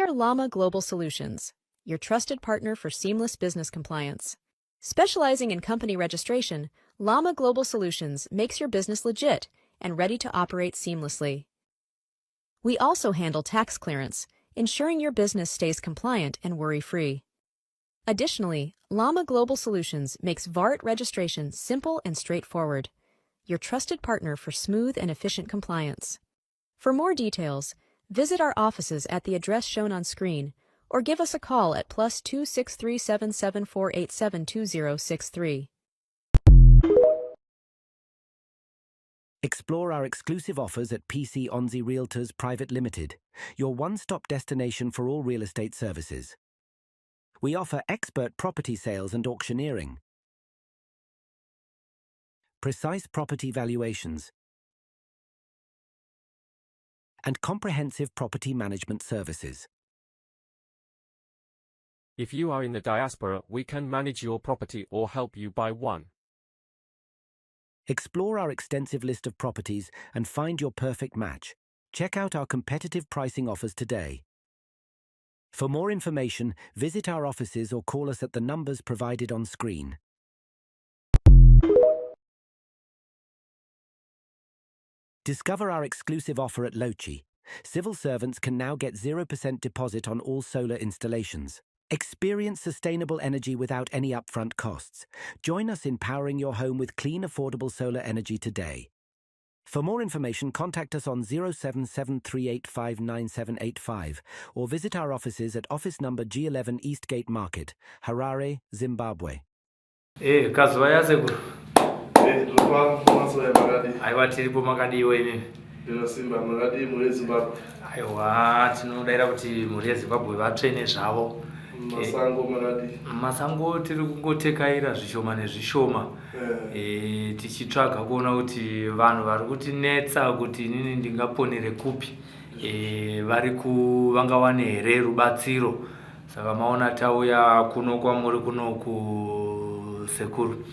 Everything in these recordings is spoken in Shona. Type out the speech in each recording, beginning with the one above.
are Llama Global Solutions, your trusted partner for seamless business compliance. Specializing in company registration, Llama Global Solutions makes your business legit and ready to operate seamlessly. We also handle tax clearance, ensuring your business stays compliant and worry-free. Additionally, Llama Global Solutions makes VART registration simple and straightforward, your trusted partner for smooth and efficient compliance. For more details, visit our offices at the address shown on screen or give us a call at +263 774872063. Explore our exclusive offers at PC Onzi Realtors Private Limited, your one-stop destination for all real estate services. We offer expert property sales and auctioneering, precise property valuations, and comprehensive property management services. If you are in the diaspora, we can manage your property or help you buy one. Explore our extensive list of properties and find your perfect match. Check out our competitive pricing offers today. For more information, visit our offices or call us at the numbers provided on screen. Discover our exclusive offer at Lochi. Civil servants can now get 0% deposit on all solar installations. Experience sustainable energy without any upfront costs. Join us in powering your home with clean, affordable solar energy today. For more information, contact us on 0773859785 or visit our offices at office number G11 Eastgate Market, Harare, Zimbabwe. Kazuva yasekuru. Ndinopa makadii? Aiwa, tiripo, makadiwo imimi? Ndinosimba, makadii mhuri yeZimbabwe? Aiwa, tinodaira kuti mhuri yeZimbabwe vatsvene zvavo. Masango makadii? Masango tiri kungotekaira zvishoma nezvishoma. Tichitsvaga kuona kuti vanhu vari kutinetsa kuti inini ndingaponere kupi, vari ku vangawane here rubatsiro. Saka maona tauya kuno kwamuri kunoku, sekuru.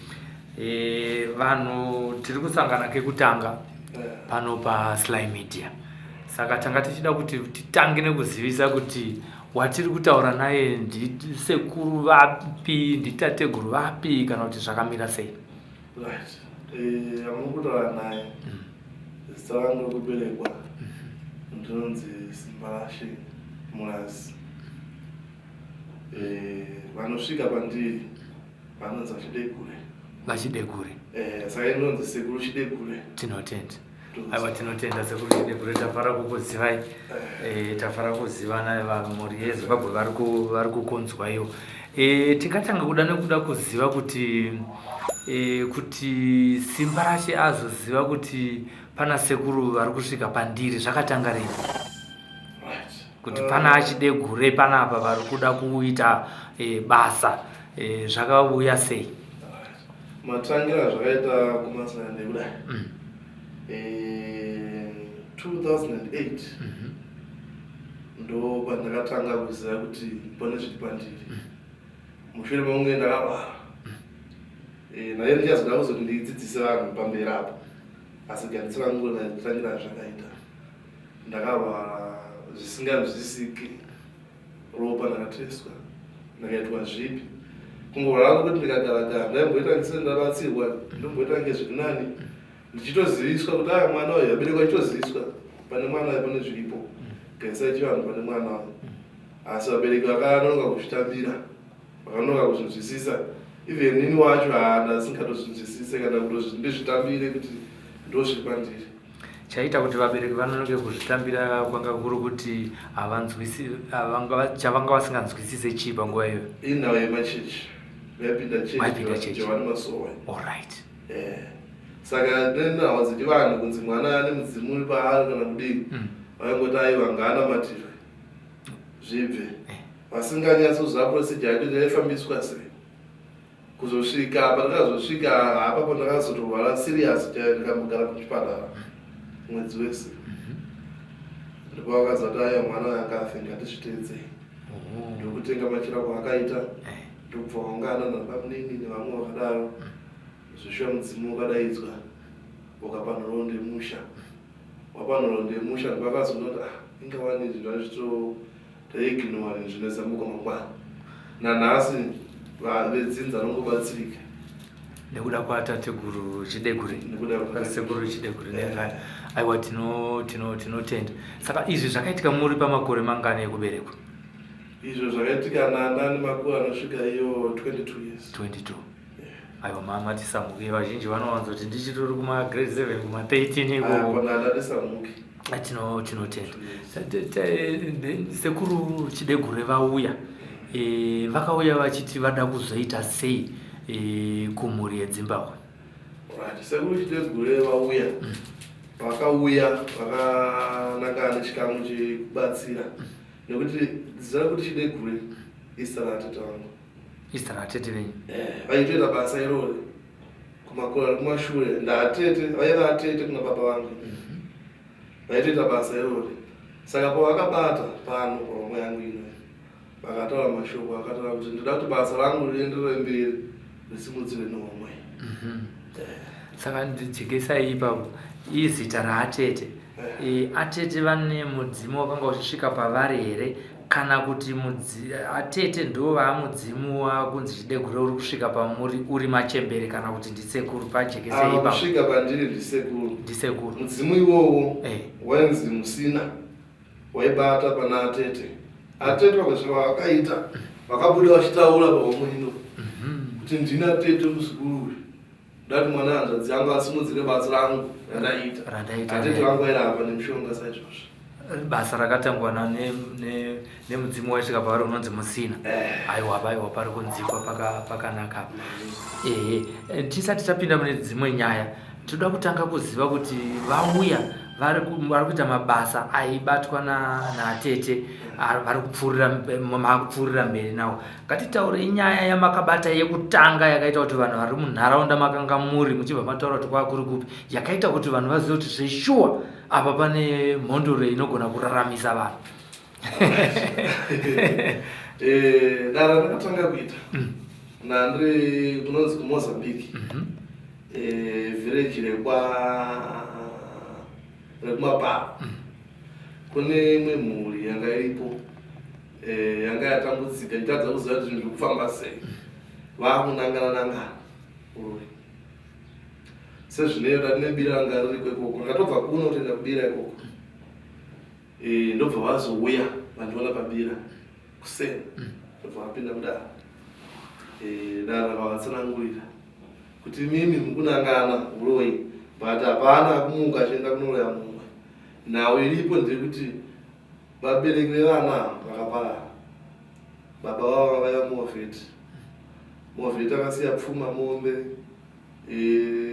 Vanhu tiri kusangana kekutanga pano paSly Media, saka tanga tichida kuti titange nekuzivisa kuti watiri kutaura naye ndisekuru vapi, nditateguru vapi, kana kuti zvakamira sei? Right, amuri kutaura naye, zita rangu rekuberekwa ndinonzi Simbarashe Murazi. Vanosvika pandiri vanonzi VaChidegure. VaChidegure. Saka inonzi Sekuru Chidegure. Tinotenda. Aiwa, tinotenda, Sekuru Chidegure, tafara kukuzivai. Tafara kuzivana. Vamhuri yeZimbabwe vari kukunzwaiwo. Tingatanga kuda nekuda kuziva kuti Simba Rashe azoziva kuti pana sekuru vari kusvika pandiri zvakatanga rini, kuti pana aChidegure panapa vari kuda kuita basa, zvakauya sei? Matangira zvakaita kumasana ndekudai. 2008 ndo pandakatanga kuziva kuti pane zviri pandiri, mushure mekunge ndakarwara. Naye ndichazoda kuzoti ndidzidzise vanhu pamberi apo, asi ganditsanangura ndatangira zvakaita. Ndakarwara zvisinganzwisisiki, ropa ndakateswa, ndakaitwa zvipi, kungorwara kwekuti ndikagaragara ndaimboita ndisati ndabatsirwa, ndomboita nge zviri nani, ndichitoziviswa kuti aya mwana uyu, abereki vachitoziviswa pane mwana uyu, pane zviripo, gaisai chivanhu pane mwana uyu. Asi vabereki vakanonoka kuzvitambira, vakanonoka kuzvinzwisisa. Even nini wacho haana asingatozvinzwisise kana kuti ndizvitambire kuti ndo zviri pandiri. Chaita kuti vabereki vanonoke kuzvitambira kwanga kuri kuti havanzwisi, chavanga vasinganzwisise chii panguva iyoyo? Inhau yemachechi, vaipinda. Vaipinda chechi, chechi. Johani Masowe. Allright. Saka nenhau dzechivanhu kunzi mwana ane mudzimu uri paari kana kudii, vaingoti aiwa, ngaanamatirwe zvibve, vasinganyatsoziva procedure yacho yaifambiswa sei. Kuzosvika pandakazosvika apapo, ndakazotorwara serious chaiyo, ndikambogara kuchipatara mwedzi wese. Ndipo vakazati aiwa, mwana uyu angafe, ngatizviteedzei. Ndokutenga machira kwaakaita, ndokubva waungana nabamunini nevamwe vakadaro. Zvishuwa mudzimu wakadaidzwa, wakapa nhoroondo yemusha, wapa nhoroondo yemusha. Ndopakazonoti ah, ingawani zvinhu zvazvito. Ndaiignora zvinozamuka mangwana. Nanhasi vedzinza rongobatsirika. Nekuda kwatateguru Chidegure. Nekuda kwasekuru Chidegure. Yeah. Aiwa tinotenda. Tino, tino Saka izvi zvakaitika muri pamakore mangani ekuberekwa? Izvo zvakaitika nandani makore anosvika iyo 22 years. 22. Aiwa mama tisamuke vazhinji vanowanzoti ndichitori kuma grade 7 kuma 13 ikoko. Ndatisamuke. Tinotenda. Sekuru Chidegure vauya. E, vakauya vachiti vada kuzoita sei e, kumhuri yeDzimbabwe? Right. Sekuru Chidegure vauya. Vakauya vakanangana nechikamu chekubatsira. Nekuti zita rekuti Chidegure izita ratete vangu. Izita ratete venyu? Eh, vaitoita basa irori kumakore ari kumashure ndatete vaiva atete kuna baba vangu mhm. vaitoita basa irori saka pavakabata pano pahomwe yangu ino vakataura mashoko akataura kuti ndoda kuti basa rangu rienderere mberi risimudzire nehomwe mhm. Saka ndijekesai ipapo izita raatete eh. E, atete vane mudzimu wakanga uchisvika pavari here kana kuti atete ndo vaamudzimu wakunzi Chidegure uri kusvika pamuri uri machembere kana kuti ndisekuru pajekesei ipapo kusvika pandiri ndisekuru ndisekuru mudzimu iwowo eh. wainzi musina waibata pana atete atete vakasvika vakaita vakabuda vachitaura pahomwe ino mhm. kuti ndini atete muzukuru uyu ndati mwana hanzvadzi yangu asimudzire basa rangu randaita atete vangu vairapa nemishonga saizvozvo basa rakatangwa nemudzimu waisvika pavari unonzi musina eh. aiwa aiwa pari kunzikwa pakanaka ehe eh, tisati tapinda mune dzimwe nyaya tinoda kutanga kuziva kuti vauya vari kuita mabasa aibatwa natete vari kupfuurira makupfuurira mberi nawo ngatitaurei nyaya yamakabata yekutanga yakaita kuti vanhu vari munharaunda makanga muri muchibva mataura kuti kwava kuri kupi yakaita kuti vanhu vazive kuti zveshuwa apa pane mhondoro inogona kuraramisa vanhu eh, dara ndakatanga kuita mm. ndandiri kunonzi kumozambique mhm. eh, village rekwa rekumapara mm. kune imwe mhuri yanga iripo eh, yanga yatambudzika itadza kuziva kuti zvinhu zviri kufamba sei vakunangana nangana uroi sezvineyo ndatine bira ranga ririko ikoko ndakatobva kuno kutoenda kubira ikoko eh, ndobva vazouya vandiona pabira kuseni ndobva vapinda mudara eh, dara vavatsanangurira kuti mimi mukunangana uroyi but hapana kumuka achienda kunoroya mumwe nhau iripo ndeyekuti vabereki vevana vakaparara baba vavo vaiva muovheti muovheti akasiya pfuma mombe e,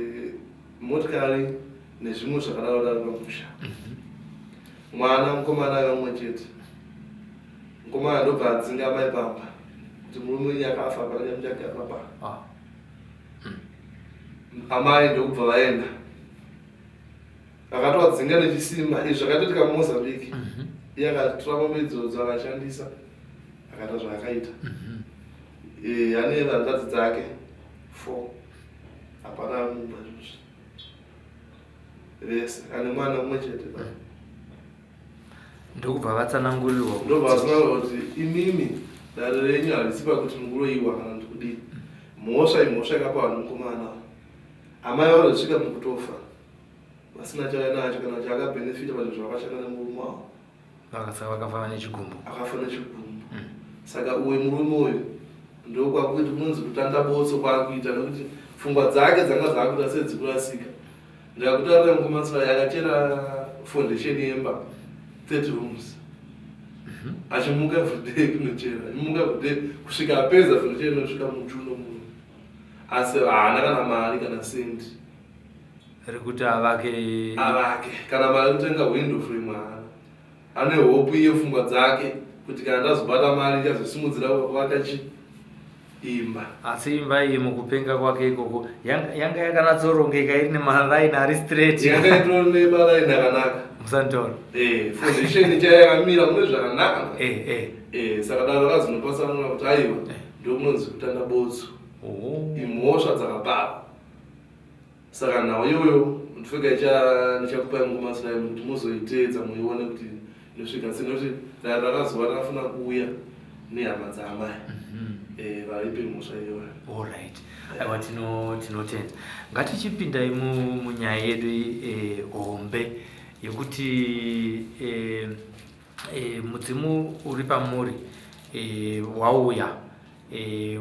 motikari nezvimwe zvakadaro daro pamusha mwana mukomana aiva mumwe chete mukomana ndobva adzinga amai pamba kuti murume wenyu akafa hapana chamuchagara pa ah. Amai ndokubva vaenda akatovadzinga nechisimba izvi zvakatoitika mumozambique mhm. iye akatora mombe idzodzo akashandisa akaita zvaakaita mhm. eh, ane hanzvadzi dzake four hapana mumba izvozvi vese ane mwana mumwe chete pa ndokubva vatsanangurirwa ndobva vatsanangurwa kuti imimi dare renyu harisi pakuti mukuroyiwa kana kuti kudii mhosva imhosva yakapa vanhu mukomana amai vanozosvika mukutofa vasina chavainacho kana chaakabhenefita pazvinhu zvavakashanda nemurume wavo vakasaka vakafa nechigumbu akafa nechigumbu mm. saka uyu murume uyu ndokwakuti kunonzi kutanda botso kwaakuita nekuti pfungwa dzake dzanga dzaakuita sedzikurasika Ndakutaurira mukoma Sly akachera foundation yemba 30 rooms. Mhm. Achimuka everyday kunochera, achimuka everyday kusvika apedza foundation inosvika mujuno muno. Asi haana kana mari kana cent. Rekuti avake avake kana mari kutenga window frame haana. Ane hope iye pfungwa dzake kuti kana ndazobata mari ndichazosimudzira kuvaka chi imba. Asi imba iyi mukupenga kwake ikoko yanga yakanatsorongeka iri nemaraini ari straight. Yanga itori nemaraini akanaka. Musandoro. Eh, foundation chaiyo yakamira mune zvakanaka. Eh, eh. Eh, saka daro rakazonopatsanura kuti aiwa eh. ndokunonzi kutanda botso. Oh. Imhosva dzakapara. Saka nhau iyoyo ndifeka ndichakupai ngoma slime kuti muzoiteedza muione kuti Inosvika sei nekuti dare rakazuva rakafanira kuuya nehama dzaamai mhm. varipe mhosva iyoyo. Allright, aiwa, tinotenda. Ngatichipindai munyaya yedu hombe yekuti mudzimu uri pamuri wauya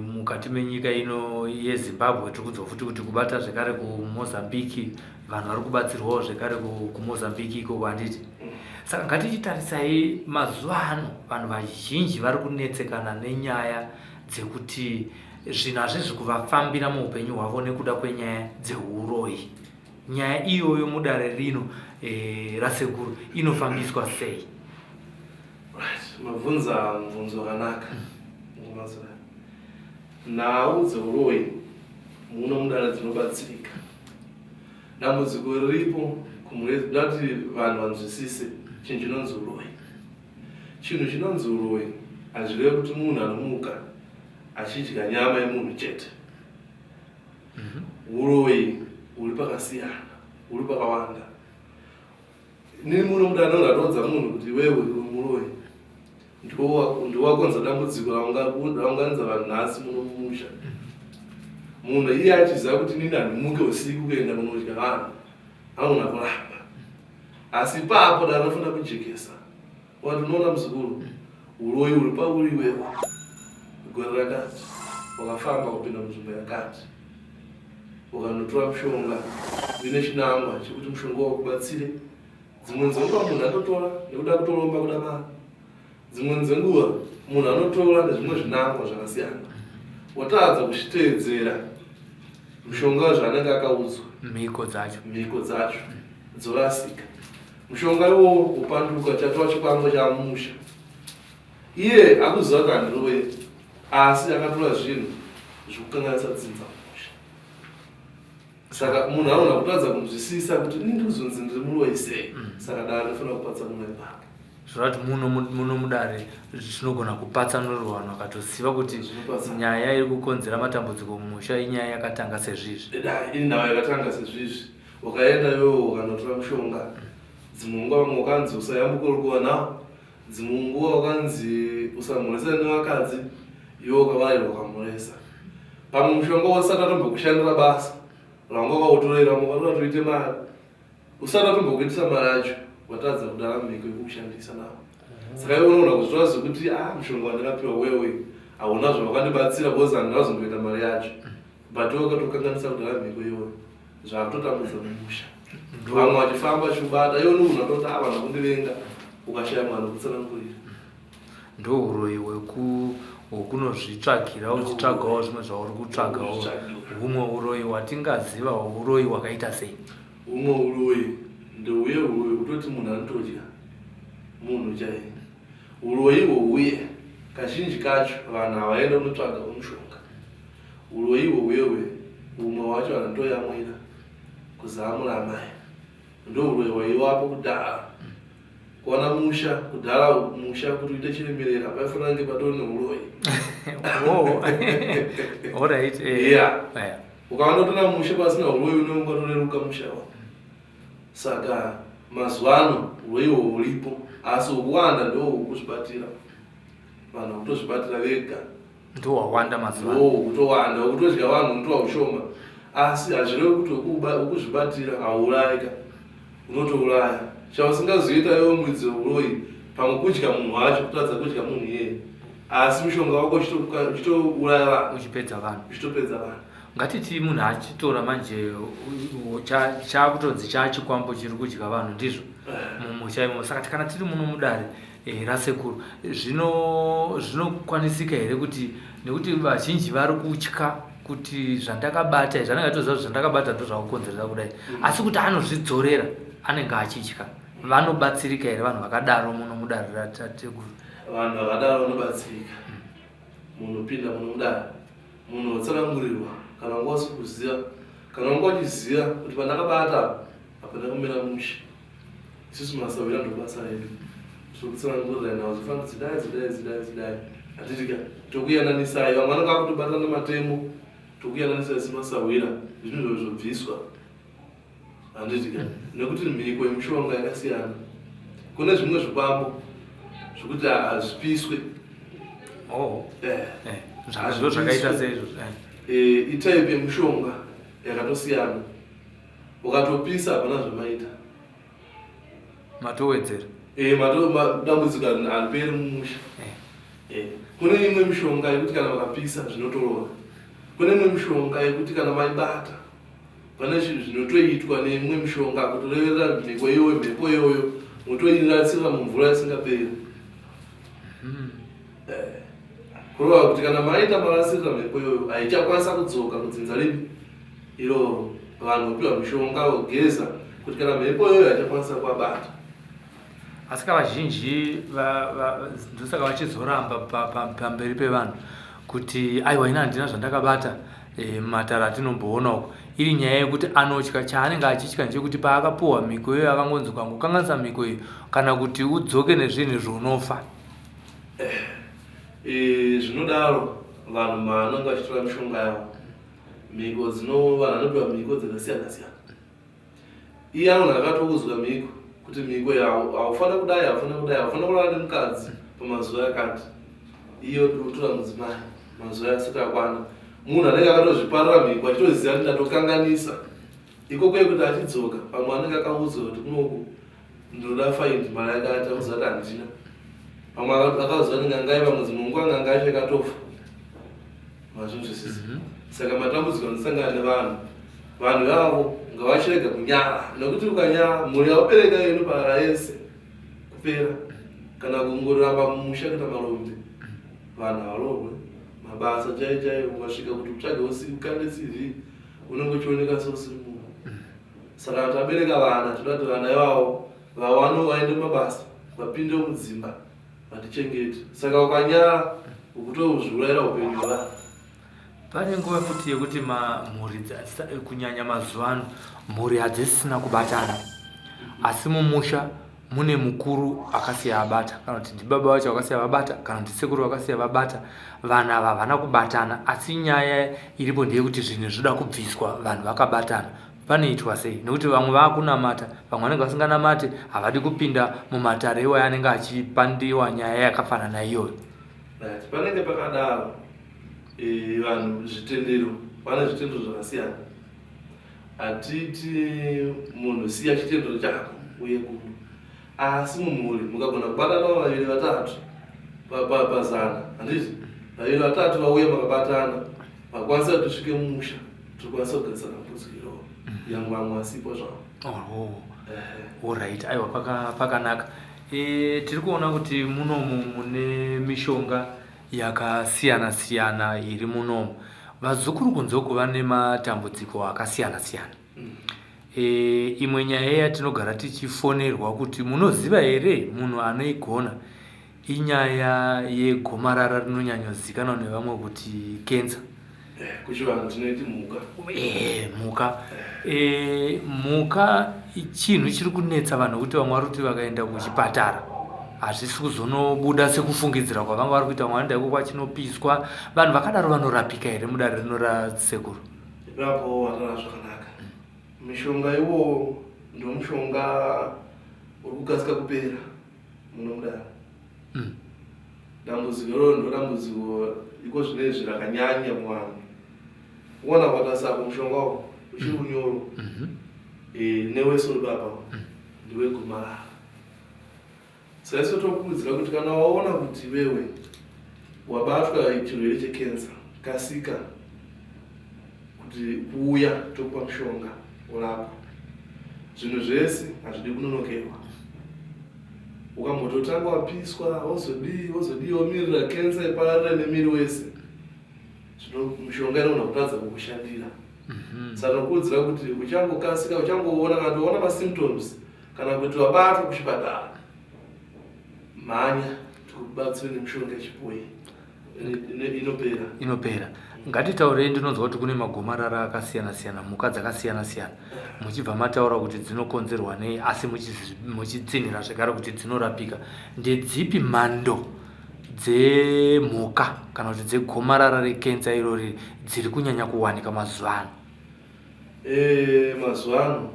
mukati menyika ino yeZimbabwe. Tiri kunzwa futi kuti kubata zvekare kuMozambique, vanhu vari kubatsirwawo zvekare kuMozambique ikoko, handiti? Saka ngatichitarisai mazuva ano, vanhu vazhinji vari kunetsekana nenyaya dzekuti zvinhu hazvizi kuvafambira muupenyu hwavo nekuda kwenyaya dzeuroyi. Nyaya iyoyo mudare rino rasekuru inofambiswa sei? Right, mabvunza mubvunzo wakanaka. Nhau dzeuroyi muno mudare dzinobatsirika. Dambudziko riripo kumureda kuti vanhu vanzwisise chinhu chinonzi uroyi. Chinhu chinonzi uroyi hazvirevi kuti munhu anomuka achidya nyama yemunhu chete. Uroyi huri pakasiyana, huri pakawanda. Inini muno mudare ndinoratodza munhu kuti iwewe uri muroyi, ndiwakonza dambudziko raunganidza vanhu nhasi muno mumusha. Munhu iye achiziva kuti inini handimuke usiku kuenda kunodya vanhu, anogona kuramba. Asi ipapo dare rinofanira kujekesa wati, unoona muzukuru, uroyi uri pauri iwewe. Gore rakati wakafamba kupinda munzvimbo yakati, ukanotora mushonga uine chinangwa chekuti mushonga wakubatsire. Dzimwe dzenguva munhu anotora nekuda kutoromba, kuda mari. Dzimwe dzenguva munhu anotora nezvimwe zvinangwa zvakasiyana, watadza kuchiteedzera mushonga zvaanenge akaudzwa. Mhiko dzacho. Mhiko dzacho dzorasika, mushonga iwowo upanduka, chatova chikwambo chamusha. Iye akuziva kuti handiroye, asi akatora zvinhu zvekukanganisa dzinza mumusha. Saka munhu anogona kutadza kunzwisisa kuti ini ndikuzonzi ndiri muroyi sei. Saka dare rinofanira kupatsanura ipapo. Zvoreva kuti muno mudare zvinogona kupatsanurwa, vanhu vakatoziva kuti nyaya iri kukonzera matambudziko mumusha inyaya yakatanga sezvizvi. Dai iri nhau yakatanga sezvizvi, wakaenda iwewe ukanotora mushonga. Dzimwe nguva vamwe wakanzi usayambuke uri nawo, dzimwe nguva wakanzi usamhoresa nevakadzi, iwe ukavarairwa ukamhoresa. Pamwe mushonga usati atombokushandira basa rwanga wakautorera, vamwe vanoda toite mari, usati atombokuitisa mari yacho, watadza kudara mhiko yekukushandisa nawo. Saka iwe unoona kuzvitora sekuti a mushonga wandakapiwa wewe hauna zvawakandibatsira, because handingazomboita mari yacho, but iwe wakatokanganisa kudara mhiko iyoyo, zvakutotambudza mumusha, vamwe vachifamba vachikubata. Iwe unogona kutoti a vanhu vakundivenga, ukashaya mwana wekutsanangurira. Ndo uroyi hwekunozvitsvagira uchitsvagawo zvimwe zvauri kutsvagawo. Humwe uroyi hwatingaziva, uroyi hwakaita sei? Humwe uroyi ndeuye uroyi hutoti munhu anotodya munhu chaiye. Uroyi hwouye kazhinji kacho vanhu havaende kunotsvaga umushonga. Uroyi hwouyewe humwe hwacho vanhu ndoyamwira kuzamura amai, ndo uroyi hwaivapo kudhara. Kuwana musha kudhara, musha kuti uite chiremerera paifanira kunge patori neuroyi. Oh. Alright. Yeah. Ukaona utona musha pasina uroyi, unenge watoreruka musha wako. Saka mazuva ano uroyi uhwo huripo, asi hwokuwanda ndo hwokuzvibatira, vanhu kutozvibatira vega. Ndo hwawanda mazuva ano. Ndo hukutowanda, hwekutodya vanhu unotova ushoma. Asi hazvirevi kuti hwekuzvibatira hauurayika, unotouraya. Chausingazoita iwe muridzi weuroyi pamwe kudya munhu wacho, kutadza kudya munhu iyeye, asi mushonga wako uchitouraya vanhu. Uchipedza vanhu. Uchitopedza vanhu. Ngatiti munhu achitora manje chaakutonzi chaachikwambo chiri kudya vanhu, ndizvo mumusha imomo. Saka kana tiri muno mudare rasekuru, zvinokwanisika here kuti, nekuti vazhinji vari kutya kuti zvandakabata izvi, anenge atoziva kuti zvandakabata ndo zvakukonzeresa kudai, asi kuti anozvidzorera anenge achitya, vanobatsirika here vanhu vakadaro muno mudare ratateguru? Vanhu vakadaro vanobatsirika. Munhu upinda muno mudare, munhu wotsanangurirwa. Kana wanga usi kuziva, kana wanga uchiziva kuti pandakabata apa hapana kumira mushe, isusu masawira ndo basa redu, tokutsanangurira nhau dzofanira dzidai, dzidai, dzidai, dzidai, hatitika tokuyananisai. Vamwe vanenge vakutobatana nematemo, tokuyananisai semasawira, zvinhu izvo zvobviswa, handitika? Nekuti mhiko yemushonga yakasiyana. Kune zvimwe zvikwambo zvekuti hazvipiswe. Oh. Eh. Eh. Zvazvo zvakaita seizvo. Eh. Eh, itype yemushonga yakatosiyana. Ukatopisa hapana zvamaita. Matowedzera. Eh, mato dambudziko hariperi mumusha. Eh. Eh. Kune imwe mishonga yekuti kana vakapisa zvinotorova. Kune imwe mishonga yekuti kana maibata pane zvinotoitwa neimwe mishonga kutoreverera mhiko iyoyo mhepo iyoyo motoirasira mumvura isingaperi. Eh. Kureva kuti kana maita marasirira mhepo iyoyo haichakwanisa kudzoka kudzinza ripi iroro. Vanhu vopiwa mishonga vogeza kuti kana mhepo iyoyo haichakwanisa kuvabata. Asi ka vazhinji ndosaka vachizoramba pamberi pevanhu kuti aiwa ini handina zvandakabata e, mumatare atinomboona uko iri nyaya yekuti anotya chaanenge achitya ndechekuti paakapuhwa mhiko iyoyo akangonzi ukangokanganisa mhiko iyo kana kuti udzoke nezvinhu izvo unofa. E, zvinodaro vanhu maanonge vachitora mishonga yavo mhiko dzino vanhu vanopiwa mhiko dzakasiyana siyana. Iye anonzi akatoudzwa mhiko kuti mhiko haufanira kudai haufanira kudai haufanira kurara nemukadzi pamazuva akati iye otora mudzimai mazuva asati akwana munhu anenge akatozviparira mhiko achitoziva kuti ndatokanganisa ikoko yekuti achidzoka pamwe anenge akaudzwa kuti kunoku ndinoda faindi mari yakati akuziva kuti handina pamwe akaudzwa kuti n'anga pamwe dzimwe nguva n'anga yacho yakatofa Mazvinzwisisa? Saka matambudziko anosangana nevanhu, vanhu ivavo ngavachirega kunyara nekuti ukanyara mhuri yaubereka iyo inoparara yese kupera kana kungoramba mumusha kuita marombe vanhu havarohwe mabasa chaiyo chaiyo ukasvika kuti utsvage ukande CV unenge uchioneka seusiri munhu saka kana tabereka vana toda kuti vana ivavo vawane vaende mumabasa vapinde mudzimba Vatichengete. Saka ukanyara ukutozviurayira upenyu hwevanhu. Pane nguva futi yekuti mhuri kunyanya mazuva ano mhuri hadzisisina kubatana asi mumusha mune mukuru akasiya abata kana kuti ndibaba vacho vakasiya vabata kana kuti sekuru vakasiya vabata vanhu ava havana kubatana asi nyaya iripo ndeyekuti zvinhu zvoda kubviswa vanhu vakabatana Panoitwa sei nekuti vamwe vakunamata vamwe vanenge vasinganamate havadi kupinda mumatare iwayo anenge achipandiwa nyaya yakafanana iyoyo. Right. Panenge pakadaro eh, vanhu zvitendero pane zvitendero zvakasiyana hatiti munhu siya chitendero chako uye kuno asi mumhuri mukagona kubatana vaviri vatatu pazana handiti vaviri vatatu vauya makabatana vakwanisa kuti tisvike mumusha Tokwanisa kugadzirisa dambudziko iroro yangu vamwe vasipo zvavo. Oh, alright aiwa pakanaka e, tiri kuona kuti munomu mune mishonga yakasiyana siyana iri munomu vazukuru kunze uku vane matambudziko akasiyana siyana e, imwe nyaya yatinogara tichifonerwa kuti munoziva here munhu anoigona Inyaya yegomarara rinonyanyozikanwa nevamwe kuti cancer. Eh, kuchivanhu tinoiti mhuka. Eh, mhuka. Eh, mhuka chinhu chiri kunetsa vanhu kuti vamwe vari kuti vakaenda kuchipatara hazvisi kuzonobuda sekufungidzira kwavanga vari kuita vamwe vanoenda iko kwachinopiswa vanhu vakadaro vanorapika here mudare rino rasekuru ipapo wataura zvakanaka mishonga iwowo ndomushonga uri kukasika kupera muno mudare mm. Dambudziko iroro ndo dambudziko iko zvino izvi rakanyanya muvanhu. Uona kwatasako mushonga uwo uchiri mm. unyoro mm -hmm. E, newese uri baba ndiwe gomarara. Saka isu tokurudzira kuti kana waona kuti iwewe wabatwa chirwere chekensa kasika kuti kuuya tokupa mushonga urapwa. Zvinhu zvese hazvidi kunonokerwa. Ukambototanga wapiswa wozodii wozodii womirira kensa ipararire nemiri wese zvino mishonga inogona kutadza kukushandira. Saka tinokurudzira kuti uchangokasika uchangoona kana toona masymptoms kana kuti wabatwa kuchipatara mhanya tikubatsire nemishonga yechibhoyi inopera. Inopera. Ngatitaurei ndinonzwa kuti kune magomarara akasiyana siyana mhuka dzakasiyana siyana muchibva mataura kuti dzinokonzerwa nei asi muchitsinhira zvekare kuti dzinorapika ndedzipi mhando dzemhuka kana kuti dzegomarara rekensa irori dziri kunyanya kuwanika mazuva ano? E, mazuva ano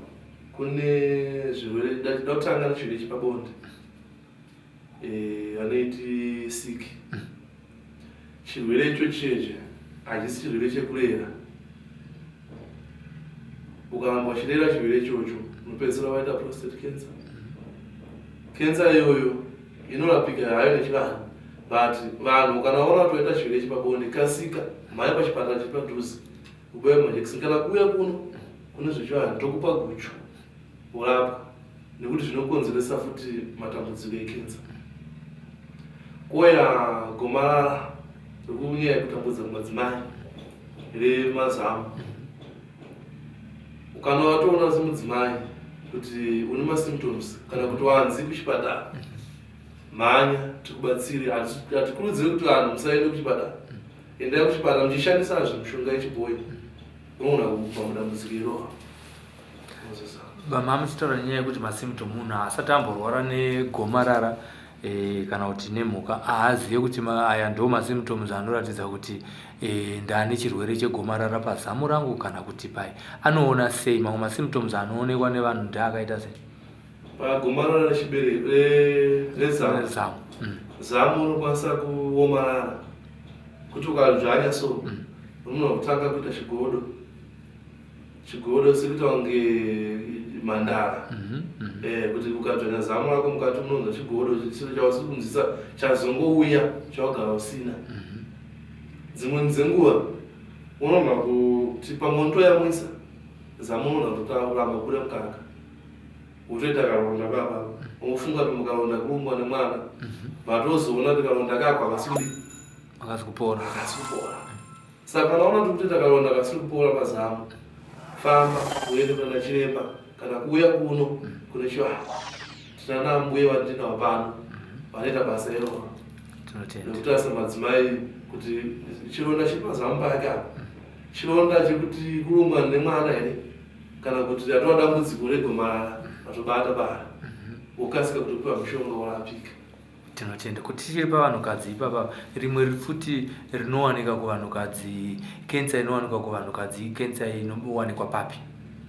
kune zvirwere ndakutanga nechirwere chepabonde. Vanoiti siki. Chirwere icho cheche hachisi chirwere chekurera. Ukaramba uchirera chirwere ichocho unopedzisira waita prostate cancer. Cancer iyoyo inorapika hayo nechivanhu, but vanhu kana vaona kuti waita chirwere chepabonde, kasika mhanya pachipatara chiri padhuze ubaiwe majekiseni, kana kuuya kuno kune zvechivanhu tokupa guchu worapwa, nekuti zvinokonzeresa futi matambudziko ekenza. Kouya gomarara rekunyaya yekutambudza kumadzimai remazamu. Kana watoona semudzimai kuti une masymptoms kana kuti wanzi kuchipatara, mhanya tikubatsire. Hatikurudziri kuti vanhu musaende kuchipatara. Endai kuchipatara muchishandisazve mishonga yechibhoyi, unoona kubva mudambudziko iroro. Mama, muchitaura nyaya yekuti masymptom, munhu asati amborwara negomarara kana kuti nemhuka haazive kuti aya ndo masymptoms anoratidza kuti ndane chirwere chegomarara pazamu rangu kana kuti pai. Anoona sei mamwe masymptoms anoonekwa nevanhu ndeakaita sei? Pagomarara rechibereko, rezamu, zamu. Zamu unokwanisa kuomarara kuti ukadzvanya so unogona kutanga kuita chigodo chigodo, sekuita kunge mhandara. Kuti ukadzvanya zamu rako mukati unonzwa chigodo chisiro chausi kunzwisa, chazongouya chawagara usina. Dzimweni dzenguva unogona kuti pamwe unotoyamwisa, zamu unogona kutoramba kubuda mukaka, wotoita karonda baba, wofunga kuti mukaronda kurumwa nemwana, but wozoona kuti karonda kako hakasi kudii? Akasi kupora. Hakasi kupora. Saka kana waona kuti kutoita karonda kasiri kupora pazamu, famba uende kuna chiremba kana kuuya kuno kune chivanhu. Tinana mbuya vandinawo pano vanoita basa iroro Tinotenda. Nekutarisa madzimai kuti chironda chiri pazamu pake apa chironda chekuti kurumwa nemwana here kana kuti ratova dambudziko regomarara ratobata bara, wokasika kutopiwa mushonga worapika. Tinotenda. Kuti tichiri pavanhukadzi ipapa, rimwe futi rinowanika kuvanhukadzi, kensa inowanikwa kuvanhukadzi, kensa inowanikwa papi?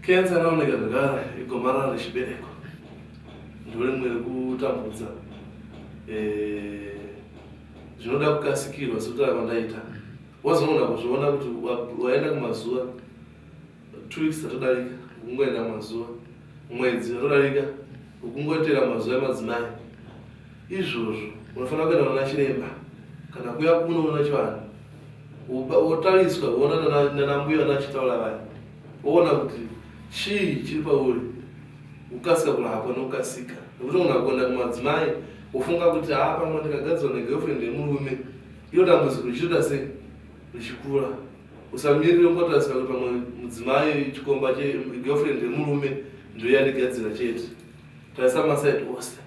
Kensa inooneka zvakare igomarara rechibereko, ndo rimwe rekutambudza. Zvinoda kukasikirwa sekutaura kwandaita. Wazoona kuzviona kuti waenda kumazuva 2 weeks atodarika, ukungoenda kumazuva mwedzi atodarika, ukungotera mazuva emadzimai, izvozvo unofanira kuenda kuna chiremba kana kuya kunoona chivanhu, wotariswa, woona nanambuya vanachitaura vaya, woona kuti chii chiri pauri, ukasika kurapwa nokukasika, nekuti unogona kuenda kumadzimai wofunga kuti haa, pamwe ndikagadzirwa negirlfriend yemurume, iro dambudziko richitoita sei, richikura. Usamirire ungotarisira kuti pamwe mudzimai, chikomba chegirlfriend yemurume ndo yandigadzira chete. Tarisa masaidi ose.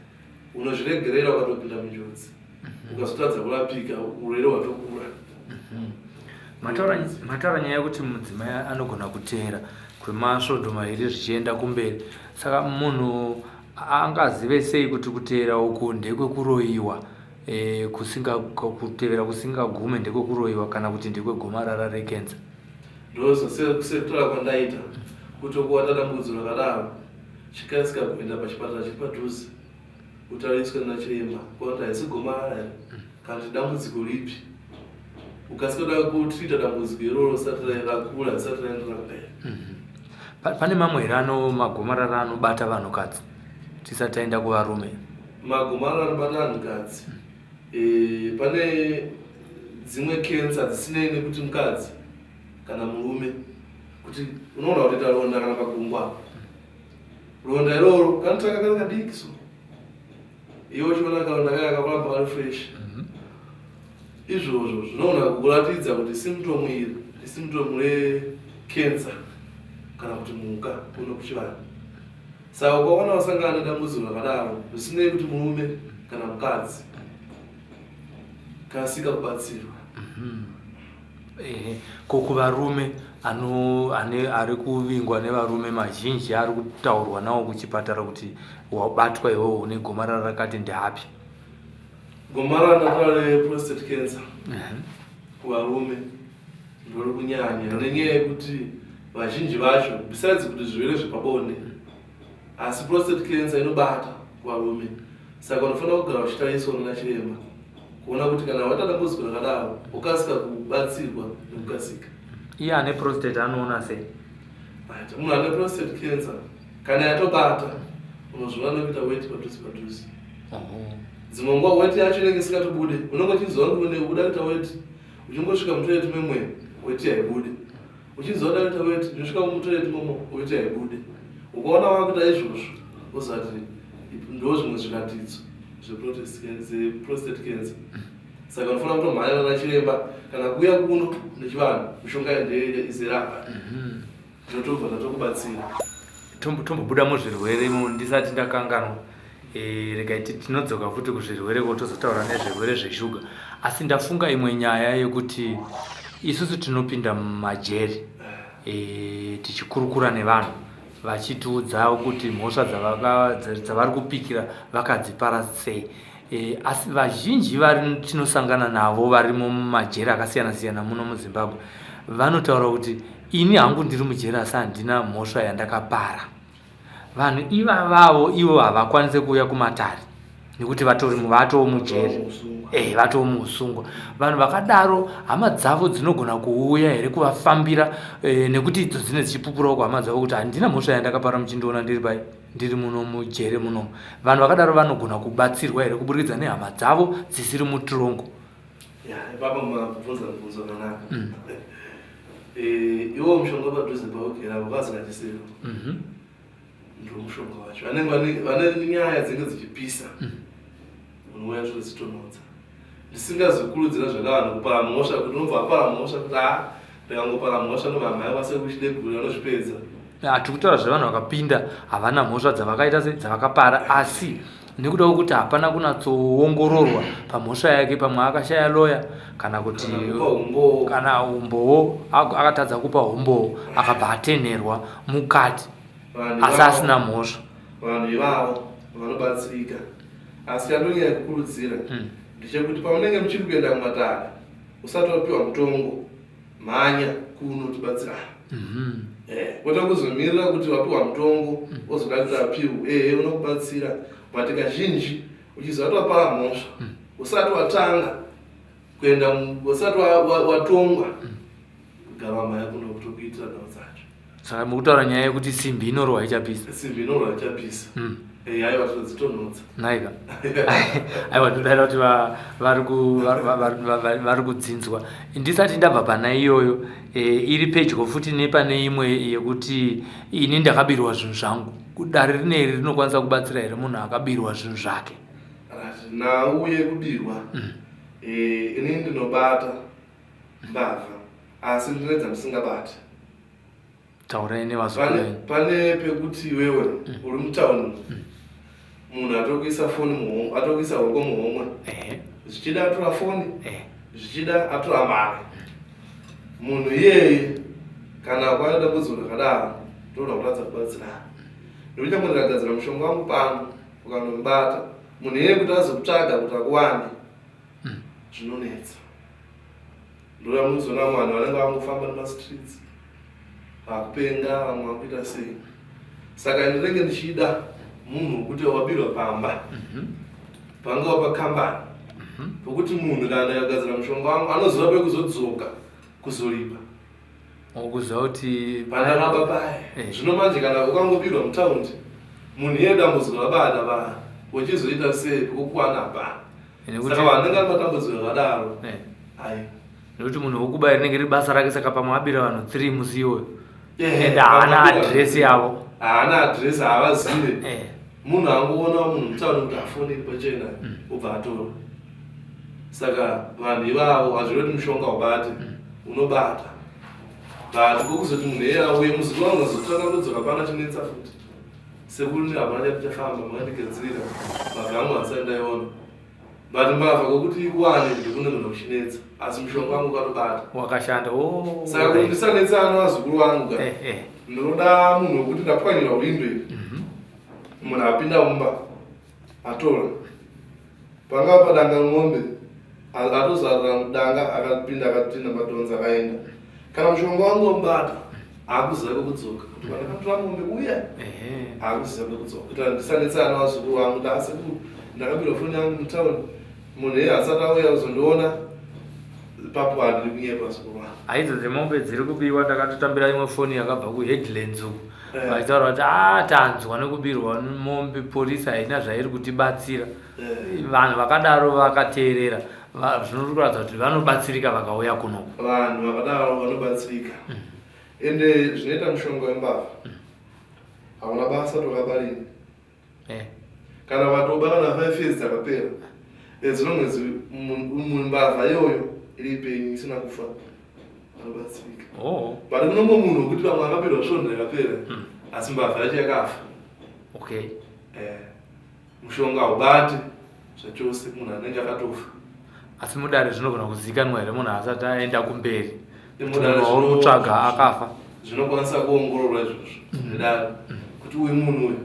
Unozviregerera ukatopinda munjodzi, ukazotadza kurapika, urwere hwatokura. Mataura nyaya yekuti mudzimai anogona kuteera kwemasvondo 2 zvichienda kumberi. Saka munhu angazive sei kuti kuteera uku ndekwekuroyiwa, kutevera kusingagume ndekwekuroyiwa kana kuti ndekwegomarara rekenza? Ndosekutora kwandaita kuti ukuwata dambudziko rakadaro, chikasika kuenda pachipatara chiri padhuze, utariswe nachiremba kuona kuti haisi gomarara here kana kuti dambudziko ripi. Ukasika kuda kutreata dambudziko iroro risati rakura, risati raenderera mberi. Pane mamwe here ano magomarara anobata vanhukadzi tisati taenda kuvarume? Magomarara anobata vanhukadzi, pane dzimwe kensa dzisinei nekuti mukadzi kana murume, kuti unoona kutoita ronda kana pagumbo apa, ronda iroro kanotanga kari kadiki so, iwe uchiona karonda kaya kakuramba kari fresh. Izvozvo zvinoona kukuratidza kuti symptom iri isymptom rekensa kana kuti mhuka kuno kuchivanhu. Saka ukaona wasangana nedambudziko rakadaro, zvisinei kuti murume kana mukadzi, kasika kubatsirwa. Ehe, ko kuvarume ano ane ari kuvingwa nevarume mazhinji ari kutaurwa nawo kuchipatara kuti wabatwa iwewe une gomarara rakati ndeapi? Gomarara ndataura reprostate cancer kuvarume ndori kunyanya, nenyaya yekuti vazhinji vacho, besides kuti zvirwere zvepabonde, asi prostate cancer inobata kuvarume. Saka unofanira kugara uchitariswa nana chiremba kuona kuti kana waita dambudziko rakadaro ukasika kubatsirwa nekukasika. Iye ane prostate anoona sei? Right. Munhu ane prostate cancer kana yatobata unozviona nekuita weti padhuze padhuze. Dzimwe nguva weti yacho inenge isingatobude, unenge uchinzwa kunge uda kuita weti, uchingosvika mutoilet memwe weti haibude. Uchinzwa uda kuita weti, unosvika mutoilet momo weti haibude. Ukaona wakuita izvozvo woziva kuti ndo zvimwe zviratidzo zveprostate cancer. Saka unofanira kutomhanya nana chiremba kana kuuya kuno nechivanhu, mishonga ndeizere apa. Tinotobva tatokubatsira. Tombobuda muzvirwere imo ndisati ndakanganwa. Regai tinodzoka futi kuzvirwere ko tozotaura nezvirwere zveshuga. Asi ndafunga imwe nyaya yekuti isusu tinopinda mumajeri tichikurukura nevanhu vachitiudza kuti mhosva dzavari kupikira vakadzipara sei. Asi vazhinji vari tinosangana navo varimo mumajeri akasiyana siyana muno muZimbabwe vanotaura kuti ini hangu ndiri mujeri asi handina mhosva yandakapara. Vanhu ivavavo ivo havakwanise kuuya kumatare nekuti vatoo mujeri, vatoo muusungwa. Vanhu vakadaro hama dzavo dzinogona kuuya here kuvafambira nekuti idzo dzine dzichipupurawo kuhama dzavo kuti handina mhosva yandakapara muchindiona ndiri pai ndiri muno mujere muno. Vanhu vakadaro vanogona kubatsirwa here kuburikidza nehama dzavo dzisiri mutirongo? Ya, ipapo mabvunza mubvunzo wakanaka. Iwo mushonga padhuze paugere apo kwazikachisero. Ndiwo mushonga wacho. Vanenge vane nyaya dzinenge dzichipisa. Unouya todzitonhodza. Ndisingazokurudzira zvakavanhu kupara mhosva kuti unobva wapara mhosva kuti haa ndikangopara mhosva ndobva mhai vasekuchidegura vanozvipedza. Tiri kutaura zvevanhu vakapinda havana mhosva dzavakaita se dzavakapara, asi nekuda kwekuti hapana kunatsoongororwa pamhosva yake, pamwe akashaya lawyer kana kuti kana umbowo akatadza kupa umbowo akabva atenherwa mukati asi asina mhosva. Vanhu ivavo vanobatsirika, asi chandonyanya kukurudzira ndechekuti pamunenge muchiri kuenda kumatare usati wapiwa mutongo, mhanya kuno tibatsirana. Kwete kuzomirira kuti wapiwa mutongo wozoda kuti apiwe. Ehe, unokubatsira, but kazhinji uchiziva kuti wapara mhosva usati watanga kuenda usati watongwa, gara mhanya kuno kutokuitira nhau dzacho. Saka mukutaura nyaya yekuti simbi inorohwa ichapisa. Simbi inorohwa ichapisa. Aiwa, tinodzitonhodza. Naika. Aiwa, ndinodaira kuti vari kudzinzwa. Ndisati ndabva pana iyoyo, iri pedyo futi nepane imwe yekuti ini ndakabirwa zvinhu zvangu. Dare rineri rinokwanisa kubatsira here munhu akabirwa zvinhu zvake? Nhau yekubirwa, ini ndinobata mbavha, asi ndine dzandisingabati. Taurai nevazukuru. Pane pekuti iwewe uri mutauni, munhu atokuisa foni muhomwe, atokuisa hoko muhomwe, zvichida atora foni, zvichida atora mari. Munhu iyeye kana kwaane dambudziko rakadaro, ndoda kuratidza kubatsirana. Nekuti nyangwe ndikagadzira mushonga wangu pano, ukanomubata munhu iyeye kuti azokutsvaga kuti akuwane zvinonetsa. Ndoda muzoona vanhu vanenge vangofamba nemastreets vakupenga, vamwe vakuita sei. Saka ndinenge ndichida munhu wekuti wabirwa pamba, pangava pakambani, pokuti munhu kana ndikagadzira mushonga wangu anoziva pekuzodzoka kuzoripa. Ukuziva kuti pandaramba paya. Zvino manje kana ukangobirwa mutaundi, munhu iye dambudziko rabata va uchizoita sei pekukuwana hapana. Saka vanenge vari matambudziko akadaro. Ayi. Nekuti munhu wekuba rinenge riri basa rake, saka pamwe abira vanhu 3 musi iwoyo. And haana address yavo. Haana address, haavazive. Munhu angoona munhu mutauni kuti afoni iri pachena, obva atora. Saka vanhu ivavo hazvirevi kuti mushonga ubate, unobata. But kwokuzoti munhu iye auye muzukuru wangu azotanga kudzoka pana chinetsa futi. Sekuru hapana chati chafamba, makandigadzirira mbavha yangu handisati ndaiona. But mbavha kwekuti ikuwane ndikune munhu uchinetsa, asi mushonga wangu ukatobata. Wakashanda. Oh. Saka kuti ndisanetsana vazukuru vangu ka, ndinoda munhu wekuti ndapwanyirwa windo iri. Munhu apinda mumba atora. Pangava padanga ng'ombe, atozarura danga akapinda akatinda madhonza akaenda. Kana mushonga wangu wamubata, haakuziva kwekudzoka. Kuti pandakatora mombe uya, haakuziva kwekudzoka. Kuitira ndisanetsana vazukuru vangu kuti asekuru Ndakabirwa foni yangu mutown, munhu iye asati auya kuzondiona ipapo. Handiri kunyepa, zukuru wangu. Haidzo dzemombe dziri kubiwa, ndakatotambira imwe foni yakabva kuHeadlands uku, vachitaura kuti a tanzwa nekubirwa mombe, polisi haina zvairi kutibatsira. Vanhu vakadaro vakateerera, zvinori kuratidza kuti vanobatsirika vakauya kunoku. Vanhu vakadaro vanobatsirika. Ende zvinoita mushonga wembavha, hauna basa tokabarini. Kana vatoba kana 5 years dzakapera, as long as mbavha iyoyo iri penyu isina kufa, vanobatsirika. But kunomwe munhu wekuti vamwe akapirwa svondo yakapera, asi mbavha yacho yakafa. Mushonga haubati zvachose munhu anenge akatofa. Asi mudare zvinogona kuzivikanwa here munhu asati aenda kumberi kuti munhu wauri kutsvaga akafa? Zvinokwanisa kuongororwa izvozvo nedare kuti uyu munhu uyu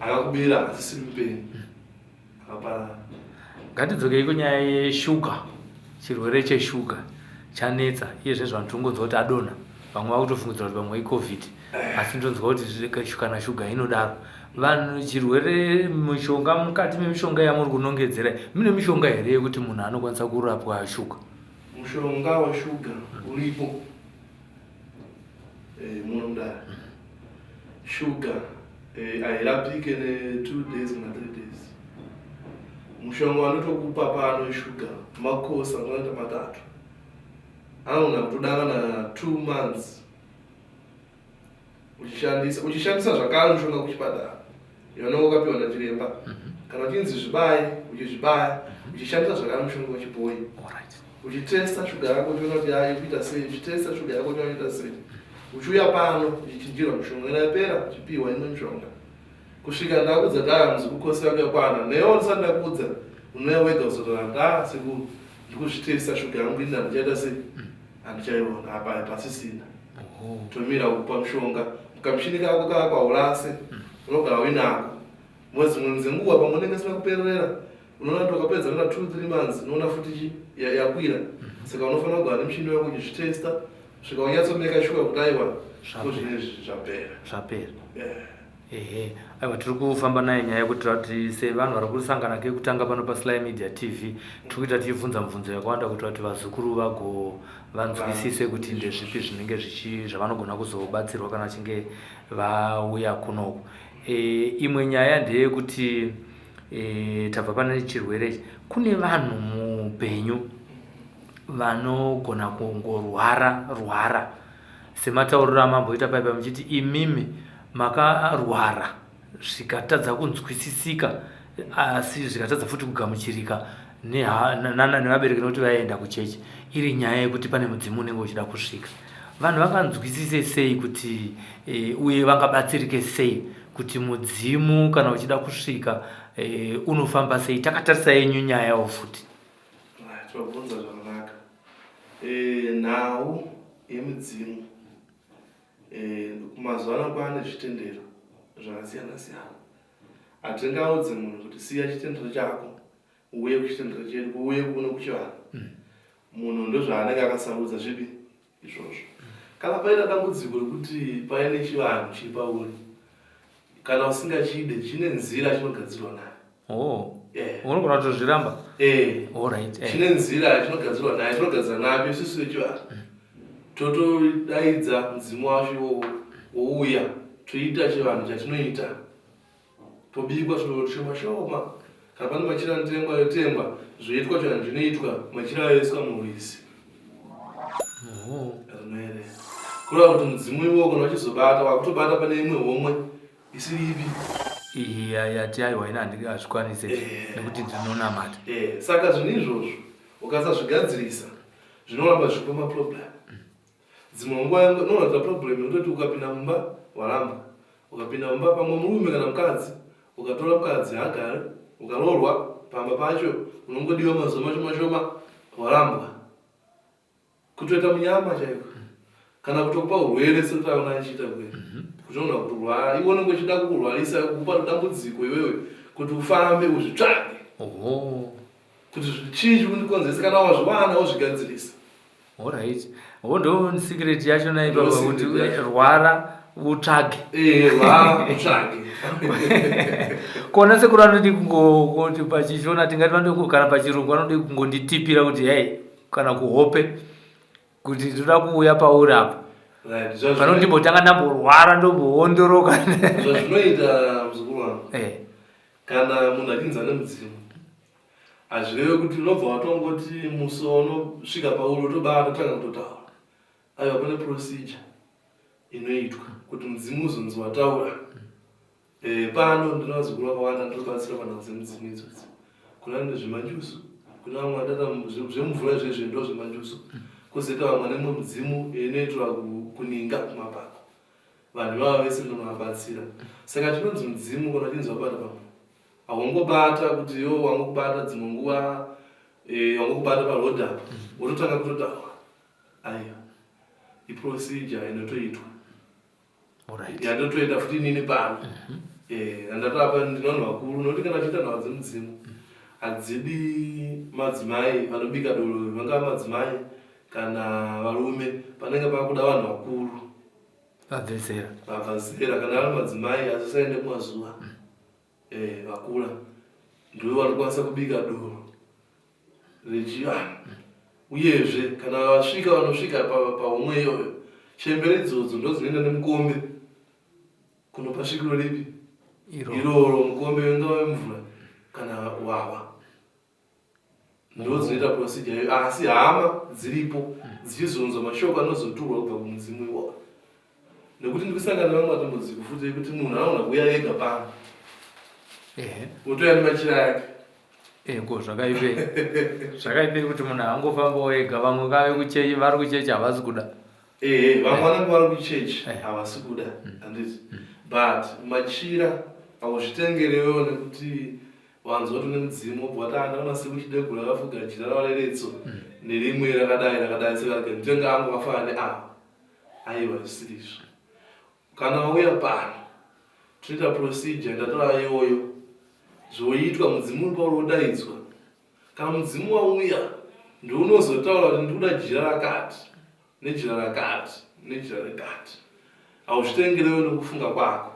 akakubira asisiri mupenyu, akaparara. Ngatidzokei kunyaya yeshuga. Chirwere cheshuga chanetsa iyezve. Vanhu tinongonzwa kuti adonha, vamwe vakutofungidzira kuti pamwe iCOVID, asi ndonzwa kuti kana shuga inodaro. Vanhu chirwere, mishonga, mukati memishonga yamuri kunongedzera, mune mishonga here yekuti munhu anokwanisa kurapwa shuga? Mushonga weshuga uripo muno mudare. Shuga hairapike ne2 days kana 3 days. Mushonga wanotokupa pano weshuga makosi anganoita 3, anogona kutodanga na 2 months uchishandisa zvakare mushonga kuchipatara yaunenge wakapiwa nachiremba. Kana uchinzi zvibaye, uchizvibaya, uchishandisa zvakare mushonga wechibhoyi, uchitesta shuga yako uchiona kuti yayo kuita sei, uchitesta shuga yako uchiona kuita sei, uchiuya pano uchichinjirwa mushonga. Kana yapera, uchipiwa imwe mishonga kusvika ndakudza taa muzikukosi yako yakwana. Newe ndisati ndakudza, unouya wega uzotaura ndaa sekuru, ndikuzvitesta shuga yangu, ini handichaita sei, handichaiona apa, pasisina. Tomira kupa mushonga. Kamushini kako kako haurase, unogara uinako. Mwedzi dzimwe dzenguva pamwe unenge isina kuperera, unoona kuti ukapedza kana 2 3 months unoona futi chi yakwira. Saka unofanira kugara nemushini wako uchizvitesta svika unyatsomeka shuwa kuti aiwa, zvinezvi zvapera. Zvapera. Ehe, aiwa, tiri kufamba naye nyaya yekuti kuti sevanhu vari kusangana kekutanga pano paSly Media TV, tiri kuita tichibvunza mibvunzo yakawanda kuitira kuti vazukuru vago vanzwisise kuti ndezvipi zvinenge zvichi zvavanogona kuzobatsirwa kana vachinge vauya kunoku. Imwe nyaya ndeyekuti tabva pane chirwere ichi, kune vanhu muupenyu vanogona kungorwara rwara sematauriro amamboita paipa muchiti imimi makarwara zvikatadza kunzwisisika, asi zvikatadza futi kugamuchirika nevabereki nekuti vaienda kuchechi, iri nyaya yekuti pane mudzimu unenge uchida kusvika. Vanhu vanganzwisise sei kuti uye vangabatsirike sei kuti mudzimu kana uchida kusvika unofamba sei, takatarisa yenyu nyayawo futi? Tobvunza zvakanaka. Nhau yemidzimu, mazuva ano kwaane zvitendero zvakasiyana siyana. Hatingaudze munhu kuti siya chitendero chako uye kuchitendero chedu, uye kuno kuchivanhu. Munhu ndozvaanenge akasarudza zvipi izvozvo. Kana paita dambudziko rekuti paine chivanhu chiri pauri, kana usingachide, chine nzira chinogadzirwa nayo. Unogona kutozviramba. Chine nzira yachinogadzirwa nayo, tinogadzira nayo isusu vechivanhu. Totodaidza mudzimu wacho iwowo, wouya, toita chivanhu chatinoita, tobikwa shoma shoma. Kana pane machira anotengwa, yotengwa, zvoitwa chivanhu chinoitwa, machira ayoiswa murwizi rinoerera. Kureva kuti mudzimu iwowo kana uchizobata, wakutobata pane imwe homwe isiri ipi. Iyi yati aiwa, ina hazvikwanise nekuti ndinonamata. Saka zvinhu izvozvo ukasazvigadzirisa, zvinoramba zvichipa maproblem. Dzimwe nguva unoratidza problem yekutoti ukapinda mumba waramba, ukapinda mumba pamwe murume kana mukadzi, ukatora mukadzi haagari, ukaroorwa pamba pacho unongodiwa mazuva mashoma shoma warambwa, kutoita munyama chaiko, kana kutokupa urwere sekuti aona achiita kwe kutoona kutorwara. Iwe unenge uchida kukurwarisa, kukupa dambudziko iwewe kuti ufambe uzvitsvage kuti chii chikundikonzeresa. Kana wazviwana, wozvigadzirisa. Alright, ho, ndo secret yacho naipapo, kuti rwara. Utsvage. Eh, rwara utsvage. Kona sekuru anodi kungoti pachishona tingati vanodi kana pachirungu vanodi kungonditipira kuti hei kana kuhope kuti ndoda kuuya pauri apa. Right, zvazvino- Pano ndimbotanga ndamborwara ndomboondoroka. Zvazvinoita muzukuru wangu. Eh. Kana munhu achinzi ane mudzimu hazvireve kuti unobva watongoti musi waunosvika pauri wotobaa totanga kutotaura. Aiwa pane procedure inoitwa kuti mudzimu uzonzi wataura. Eh, pano ndine vazukuru vakawanda ndinobatsira panhau dzemudzimu idzodzi. Kuna vane zvemanjuzu, kuna vamwe vanoita zvemumvura zvezve ndo zvemanjuzu. Kozoita vamwe vane mimwe midzimu inoitwa kuninga kumapako. Vanhu ivava vese ndinovabatsira. Saka chinonzi mudzimu kana uchinzi wabata pamunhu haungobata kuti iwe wangokubata dzimwe nguva eh, wangokubata paroad apa wototanga kutotaura. Aiwa iprocedure inotoitwa yandotoita futi inini pano eh, andatoapa ndine vanhu vakuru nokuti kana achiita nhau dzemudzimu hadzidi madzimai vanobika doro vangava madzimai kana varume panenge pakuda vanhu vakuru vabve zera vabva zera kana vari madzimai asisaende kumazuva eh, vakura ndivo vanokwanisa kubika doro rechivanhu uyezve kana vasvika vanosvika pahomwe iyoyo chembere idzodzo ndodzinoenda nemukombe kunopa svikiro ripi iroro mukombe ungava wemvura kana wawa ndodzinoita procedure iyoyo asi hama dziripo dzichizonzwa mashoko anozoturwa kubva kumudzimu iwawo nekuti ndikusangana nevamwe matambudziko futi ekuti munhu anogona kuuya ega pano otouya nemachira ake eh, ko zvakaipei zvakaipei kuti munhu angofambawo ega vamwe kave kuchechi vari kuchechi havasi kuda ehe vamwe vanenge vari kuchechi eh. havasi kuda mm. handiti mm. but machira hauzvitengerewo nekuti Wanzwa kuti une mudzimu wobva wati ah ndaona sekuchidegura akafuga jira ravareretso mm. nerimwe rakadai rakadai saka rega nditenge angu akafanana neawa. Aiwa zvisiri izvo. Kana wauya pano tinoita procedure ndatora iyoyo zvoitwa mudzimu uri pauri wodaidzwa. Kana mudzimu wauya ndounozotaura kuti ndikuda jira rakati nejira rakati nejira rakati. Hauzvitengerewo nekufunga kwako.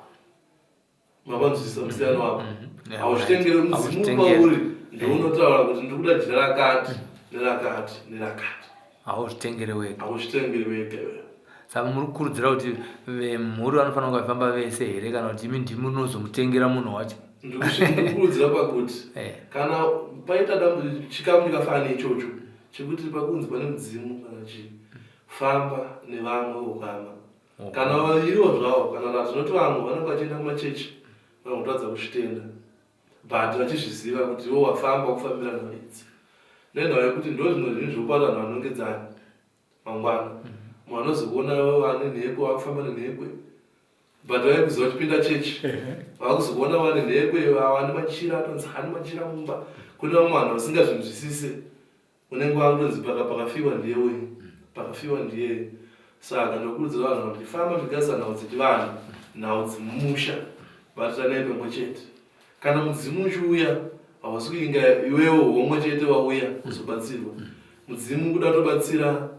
Mapanzwisisa musiyano wako. Mhm. Hauzvitengere mudzimu pauri ndounotaura kuti ndiri kuda jira rakati nerakati nerakati. Hauzvitengere wega. Hauzvitengere wega iwe. Saka muri kukurudzira kuti vemhuri vanofanira kunge vachifamba vese here kana kuti imi ndimi munozomutengera munhu wacho? Ndikukurudzira pakuti eh. kana paita dambudziko chikamu chakafanana neichocho chekuti pakunzi pane mudzimu kana chii famba nevamwe vokama Kana vaviriwo zvavo kana na tinoti vamwe vanenge vachienda kumachechi vanotadza kuzvitenda but vachizviziva kuti iwo wafamba kufambira nhau idzi nenhau yekuti ndo zvimwe zvinhu zvekupa vanhu vanongedzana mangwana mhm. munhu anozokuona vane nhekwe vakufamba nenhekwe but vaikuziva vachipinda chechi vakuzokuona vane nhekwe vane machira atonzi ane machira mumba kune vamwe vanhu vasingazvinzwisise Unenge wakutonzi paka pakafiwa ndiye uyu pakafiwa ndiye saka ndokurudzira vanhu kuti famba zvigadzisa nhau dzechivanhu nhau dzemumusha batiranai pamwe chete kana mudzimu uchiuya hausi kuinga iwewo homwe chete wauya kuzobatsirwa mudzimu kuda tobatsira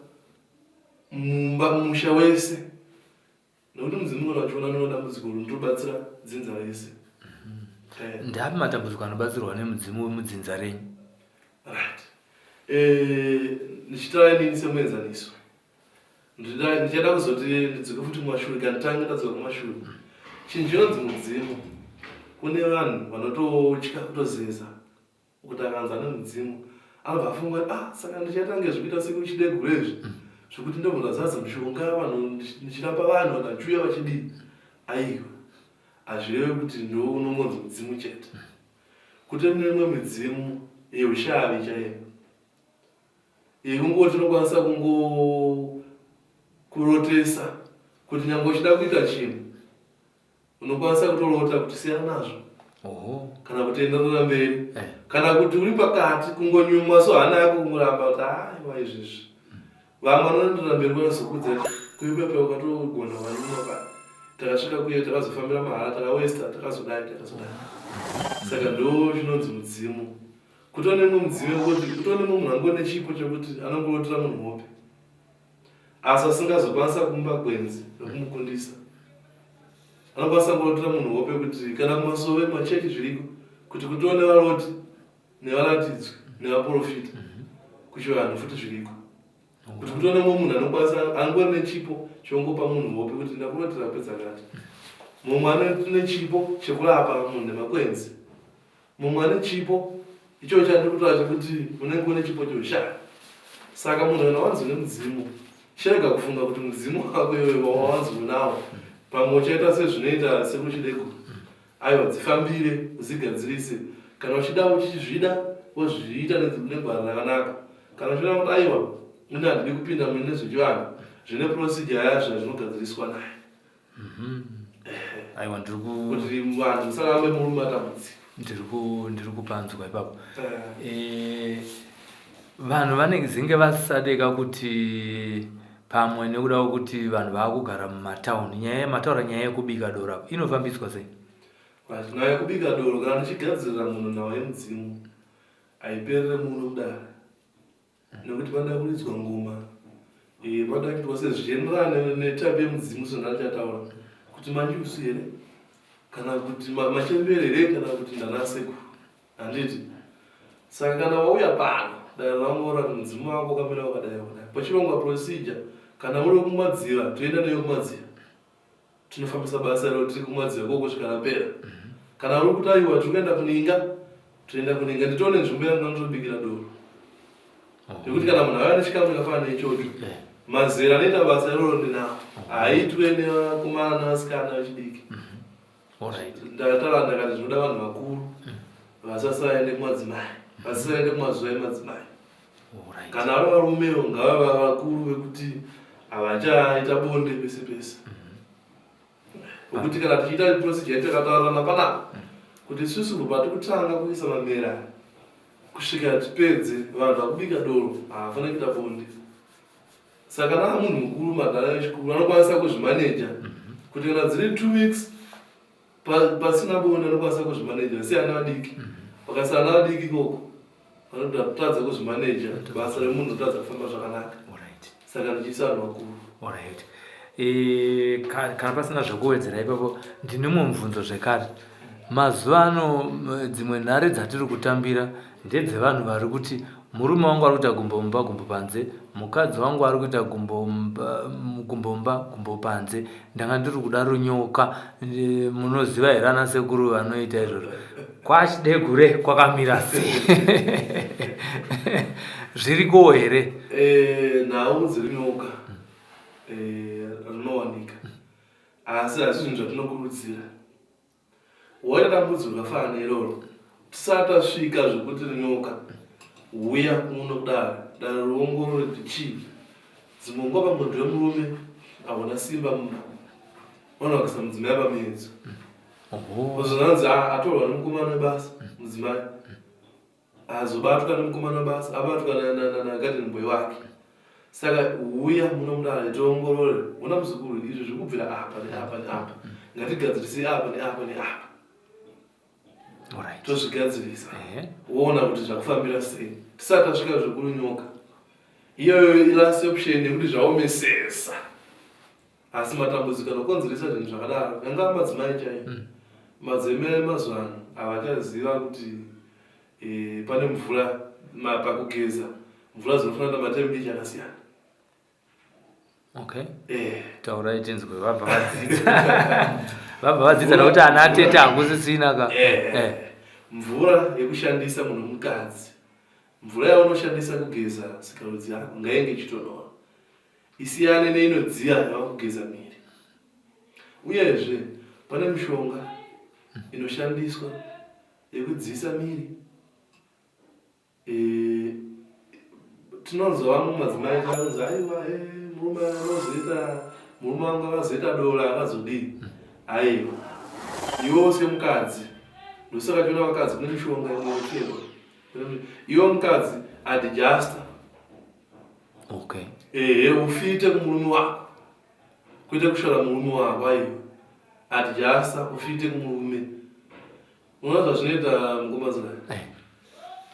mumba musha wese Nekuti mudzimu kana uchiona nona dambudziko rinotobatsira dzinza rese. Eh. Ndeapi matambudziko anobatsirwa nemudzimu wemudzinza renyu? Right. Eh, ndichitaura inini semuenzaniso. Ndichada kuzoti ndidzoke futi kumashure kana nditange ndadzoka kumashure. Chinhu chinonzi mudzimu kune vanhu vanototya kutozeza Kuti akanzi ane mudzimu anobva afunga kuti ah saka ndichaita nge zvikuita sekuchidegure izvi zvekuti ndobva ndazadza mishonga vanhu ndichirapa vanhu vanhu vachiuya vachidii aiwa hazvireve kuti ndo unongonzi mudzimu chete kute mimwe midzimu yeushavi chaiyo yekungoti unokwanisa kungokurotesa kuti nyange uchida kuita chinhu Unokwanisa kutorota kuti siyana nazvo. Oho. Kana kuti enderera mberi. Eh. Kana kuti uri pakati kungonyumwa so hana yako kungoramba kuti aiwa izvizvi. Vamwe vanoenderera mberi vanozokudza kuti kuipepe ukatogona wanyumwa pa. Takasvika kuye takazofambira mahara takawesta takazodai takazodai. Saka ndo chinonzi mudzimu. Kutone mumwe mudzimu wekuti kutone mumwe munhu angone chipo chekuti anongorotera munhu hope. Asi asingazokwanisa kumupa gwenzi rekumukundisa. Anokwanisa kurotera munhu hope kuti kana kumasove machechi zviriko kuti kutione varoti nevaratidzwi nevaprofita. Kuchivanhu futi zviriko. Kuti kutone mumwe munhu anokwanisa angori nechipo chongopa munhu hope kuti ndakurotera hope dzakati. Mumwe ane chipo chekurapa munhu nemakwenzi. Mumwe ane chipo ichocho chandiri kutaura chekuti unenge une chipo cheushaya. Saka munhu kana wanzi une mudzimu, chirega kufunga kuti mudzimu wako iwewe wawanzi unawo pamwe uchaita sezvinoita sekuchideguru. Aiwa dzifambire udzigadzirise kana uchida uchizvida wozviita negwara rakanaka. Kana uchiona kuti aiwa ini handidi kupinda mune zvechivanhu zvine procedure yazvo yazvinogadziriswa nayo. Aiwa ndiri kuti vanhu musarambe muri mumatambudziko. Ndiri kupanzwa ipapo. Vanhu vanenge vasadeka kuti pamwe nekuda kwekuti vanhu vaakugara mumatauni, nyaya yamataura nyaya yekubika doro apo inofambiswa sei? Right, nyaya yekubika doro kana ndichigadzirira munhu nhau yemudzimu haiperere muno kudare nekuti panoda kuridzwa ngoma, panoda kuitwa sezvichienderana netype yemudzimu sezvandachataura kuti manjuzu here kana kuti machembere here kana kuti ndanasekuru handiti. Saka kana wauya pano dare rangu ora kuti mudzimu wako wakamira wakadai wakadai, pachirongwa procedure. Kana uri kumadziva toenda newe kumadziva, tinofambisa basa iro tiri kumadziva koko kusvika rapera. Kana uri kuti aiwa tiri kuenda kuninga, toenda kuninga. Nditone nzvimbo yangu ndinotobikira doro nekuti kana munhu auya nechikamu chakafanana neichocho, mazera anoita basa iroro ndinawo, haaitwe nevakomana nevasikana vechidiki. Ndakataura ndakati zvinoda vanhu vakuru vasasaende kumadzimai, vasasaende kumazuva emadzimai. Kana vari varumewo ngavave vakuru vekuti havachaita bonde pese pese, nokuti kana tichiita procedure yatakataurirana panapa kuti isusu kubva tikutanga kuisa mamera kusvika tipedze, vanhu vakubika doro havafaniri kuita bonde. Saka kana munhu mukuru, madhara echikuru anokwanisa kuzvimaneja kuti kana dziri 2 weeks pasina bonde anokwanisa kuzvimaneja, si ana vadiki. Vakasa ana vadiki ikoko vanotadza kuzvimaneja, basa remunhu rotadza kufamba zvakanaka. Saka ndichiisa vanhu vakuru. Alright. Kana pasina zvekuwedzera ipapo, ndine mumwe mubvunzo zvekare. Mazuva ano dzimwe nhare dzatiri kutambira ndedzevanhu vari kuti murume wangu ari kuita gumbo mumba gumbo panze, mukadzi wangu ari kuita gumbo mumba gumbo panze, ndanga ndiri kuda runyoka. Munoziva here ana sekuru vanoita izvozvo? Kwachidegure kwakamira sei? Zvirikowo here? Nhau dzerunyoka rinowanika, asi hazvi zvinhu zvatinokurudzira. Waita dambudziko rakafanana neiroro, tisati tasvika zvekuti rinyoka, huya kuno kudare, dare riongorore kuti chii. Dzimwe nguva pamwe ndiwe murume hauna simba mumba, vanokuisa mudzimai pamuedzo. Zvinonzi atorwa nemukomana webasa, mudzimai azobatwa nemukomana webasa, abatwa nagarden boy wake. Saka huya muno mudare tiongorore, hona muzukuru, izvi zviri kubvira apa neapa neapa, ngatigadzirisei apa neapa neapa. Tozvigadzirisa, woona kuti zvakufambira sei tisati tasvika zvekurunyoka. Iyoyo ilast option yekuti zvaomesesa, asi matambudziko anokonzeresa zvinhu zvakadaro yanga madzimai chaiyo. Madzimai emazuva ano havachaziva kuti pane mvura pakugeza, mvura dzinofanira kuita matemperature akasiyana. Okay. Taurai tinzwe, vabva vadzidza. Vabva vadzidza nekuti ana tete hakusisina ka. Mvura yekushandisa munhu mukadzi, mvura yaunoshandisa kugeza sikarudzi yako ngainge ichitonhora, isiyane neinodziya yava kugeza mhiri. Uyezve pane mishonga inoshandiswa yekudziisa miri. Tinonzwa vamwe madzimai anonzi aiwa, murume anozoita, murume wangu akazoita doro akazodii. Aiwa, iwewo semukadzi, ndosaka tiona vakadzi kune mishonga imwe inopfekwa. Iwe mukadzi adjusta. Ehe, ufite kumurume wako, kwete kushora murume wako. Aiwa, adjusta ufite kumurume. Unoona zvazvinoita mukomazina,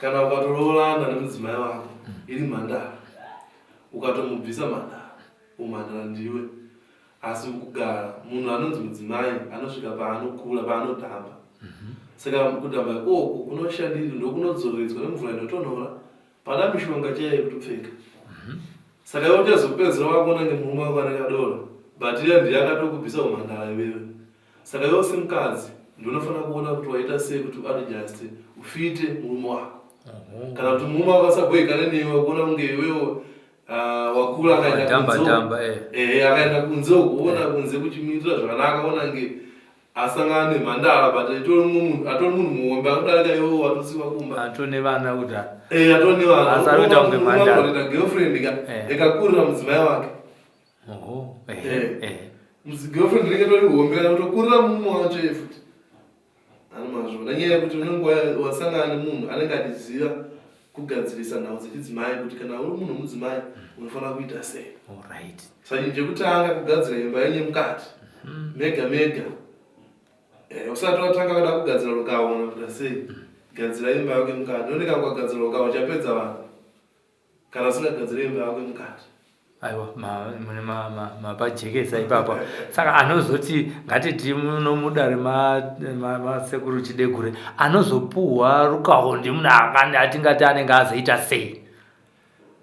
kana ukatoroorana nemudzimai wako iri mhandara, ukatomubvisa mhandara, umhandara ndiwe. Asi mukugara munhu anonzi mudzimai anosvika paanokura, paanodhamba. Saka kudhamba ikoko kunoshandiri ndokunodzoredzwa nemvura inotonhora. Pana mishonga chaiyo yekutopfeka. Saka iwe uchazopedzera wakuona kunge murume wako anenge adora but iye ndiye akatokubvisa humhandara iwewe. Saka iwe semukadzi ndiwe unofanira kuona kuti waita sei kuti uadjuste ufite murume wako. Kana kuti murume wako asabhoikane newe wakuona kunge iwewe ah, wakura akaenda Wadhamba kunze uko. dhamba, eh. Ehe, akaenda kunze uko ona kunze kuchimirira zvakanaka ona nge asangana nemhandara but atori munhu atori munhu muhombe akudarika iwewe watosiwa kumba. Atone vana kuti Eh, atori nevana. Asi ari kuita kunge mhandara. Unoita girlfriend ka Eh. ikakurira mudzimai wake. Oho, Eh. ehe, ehe. Girlfriend rinenge tori hombe kana kutokurira mumwe wacho iye futi. Ani mazvo. Nenyaya yekuti unenge wasangana nemunhu anenge achiziva kugadzirisa nhau dzechidzimai kuti kana uri munhu wemudzimai unofanira kuita sei. Alright. Saka chinhu chekutanga kugadzira imba yenyu yemukati mega mega. Eh, usati watanga kuda kugadzira rukawo kana kuita sei. Gadzira imba yako yemukati. Noneka ukagadzira rukawo uchapedza vanhu. Kana usingagadzire imba yako yemukati. Aiwa, mune mapajekesa ipapa. Saka anozoti ngatiti muno mudare masekuru Chidegure anozopuhwa rukawo ndimunhu akani atingati anenge azoita sei?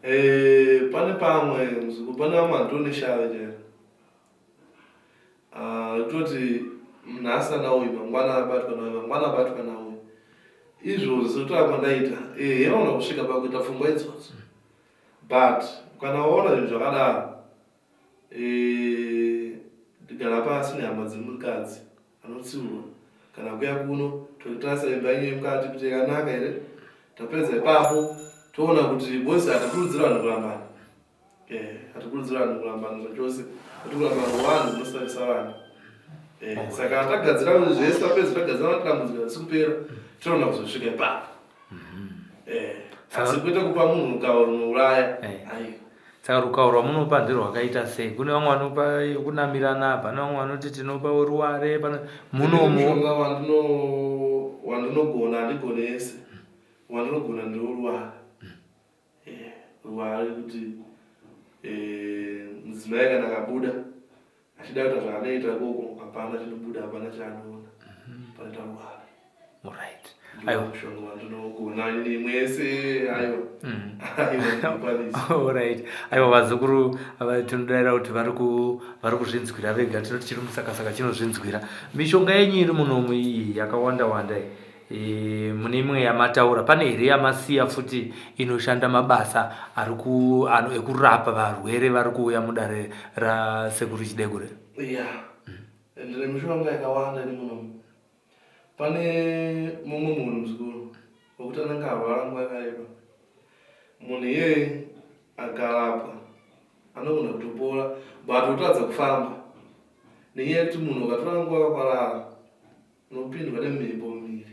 Eh, pane pamwe muzukuru, pane vamwe vanotone shave chairo. Ah, toti nhasi ana uyu, mangwana abatwa nauyu, mangwana abatwa nauyu. Izvozvo sekutaura kwandaita, eh, yavaona kusvika pakuita pfungwa idzodzo. But kana waona zvinhu zvakadaro, eh, gara pasi nehama dzemukadzi anotsiurwa kana kuya kuno totarisa imba yenyu yemukati kuti yakanaka here. Tapedza ipapo toona kuti boys hatikurudzira vanhu kurambana. Eh, hatikurudzira vanhu kurambana zvachose. Kuti kurambana kwevanhu kunosarisa vanhu. Eh, saka tagadzira zvese tapedza tagadzira matambudziko asi kupera tinoona kuzosvika ipapo. Eh, asi kwete kupa munhu rukawo runouraya. Eh. Aiwa. Saka rukawo rwamunopa nderwakaita sei? Kune vamwe vanopa kunamirana, pane vamwe vanoti tinopa ruware, pane munomu. Mushonga wandinogona handigone yese. Wandinogona ndeweruware. Eh, ruware kuti eh, mudzimai kana akabuda achida kuita zvaanoita ikoko hapana chinobuda, hapana chaanoona. Panoita ruware. Alright. Aiwa. Mushonga wandinogona ini mwese aiwa. Aiwa ndinokwanisa. Alright. Aiwa vazukuru tinodaira kuti vari kuzvinzwira vega, tinoti chiri musakasaka chinozvinzwira. Mishonga yenyu iri munomu iyi yakawanda wanda iyi. Mune imwe yamataura, pane here yamasiya futi inoshanda mabasa ekurapa varwere vari kuuya mudare raSekuru Chidegure? Ya, ndine mishonga yakawanda iri munomu. Pane mumwe munhu muzukuru wekuti anenge arwara nguva yakareba. Munhu iyeye akarapwa anogona kutopora but otadza kufamba nenyaya yekuti munhu ukatora nguva wakarara unopindwa nemhepo mumuviri.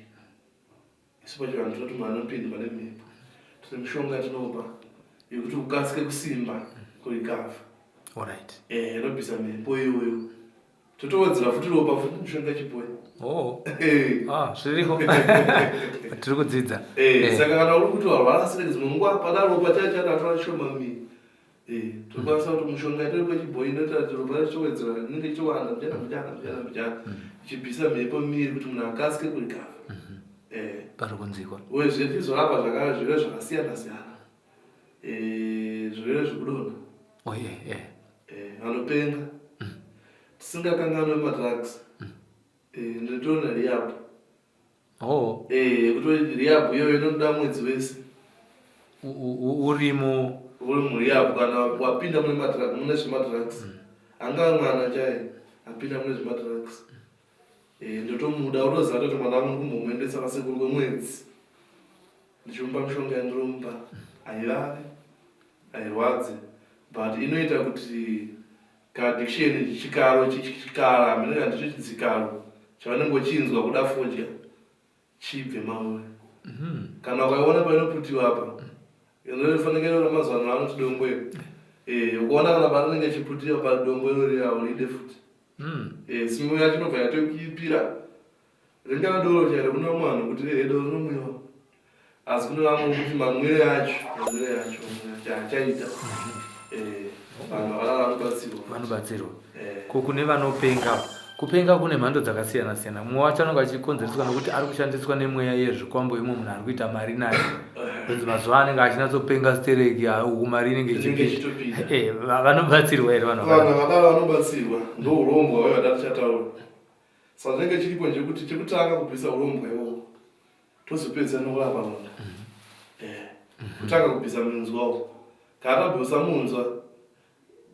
Isu pachivanhu tinoti munhu anopindwa nemhepo. Tine mishonga yatinopa yekuti ukasike kusimba kurecover. Alright. Eh, inobvisa mhepo iyoyo. Totowedzera futi ropa futi mishonga yechibhoyi. Oh. Eh. Ah, zviriko. Tiri kudzidza. Eh, Eh. saka kana uri kuti warwara sei dzimwe nguva pada ropa chaya chadatora shoma mumuviri. Eh, tokwanisa kuti mishonga yatiri yechibhoyi inoita kuti ropa richitowedzera rinenge richiwanda mbichana mbichana mbichana mbichana ichibvisa mhepo mumuviri kuti munhu akasike kurecover. Eh. Pari kunzikwa. Uyezve tizorapa zvakare zvirwere zvakasiyana siyana. Eh, zvirwere zvekudonha. Oh, yeah, yeah. Eh, vanopenga. Tisingakanganwe madrugs. Eh, ndinotoona rehab. Oh. Eh, kuti rehab iyoyo inoda mwedzi wese. Urimo. Uri murehab kana wapinda mune madrugs, mune zvemadrugs. Angava mwana chaiye apinda mune zvemadrugs. Eh, ndotomuda utoziva kuti mwana wangu ndikumbomuendesa kwasekuru kwemwedzi. Ndichimupa mishonga yandinomupa haivavi, hairwadzi but inoita kuti kaaddiction chikaro chikara hameno handicho chidzikaro chavanenge uchinzwa kuda fodya chibve mauri. Kana ukaiona painoputiwa apa inofanira ramazuva ano anoti dombo iro. Eh, ukaona kana panenge ichiputiwa padombo iro riya hauride futi. Eh, simu yacho inobva yatokuipira. Ringava doro chairo kune vamwe vanhu kuti ehe doro rinomwiwa. Asi kune vamwe kuti mamwire acho, mamwire acho, mamwire acho haachaita. Eh. Vanhu vakadaro vanobatsirwa. Vanobatsirwa. Eh. Ko kune vanopenga? Kupenga kune mhando dzakasiyana siyana. Mumwe wacho anenge achikonzereswa nekuti ari kushandiswa nemweya yezvikwambo imwe munhu ari kuita mari naye. Kunzi mazuva anenge achinatsopenga stereki uku mari inenge Inenge ichipinda. ichitopinda. Eh, vanobatsirwa here vanhu Vanhu vakadaro? vakadaro vanobatsirwa, ndourombwa hwayo hwatatichataura. Saka chinenge chiripo ndechekuti chekutanga kubvisa urombwa iwowo, tozopedza nekurapa munhu. Eh, kutanga kubvisa munzwa uwo. Kana tabvisa munzwa,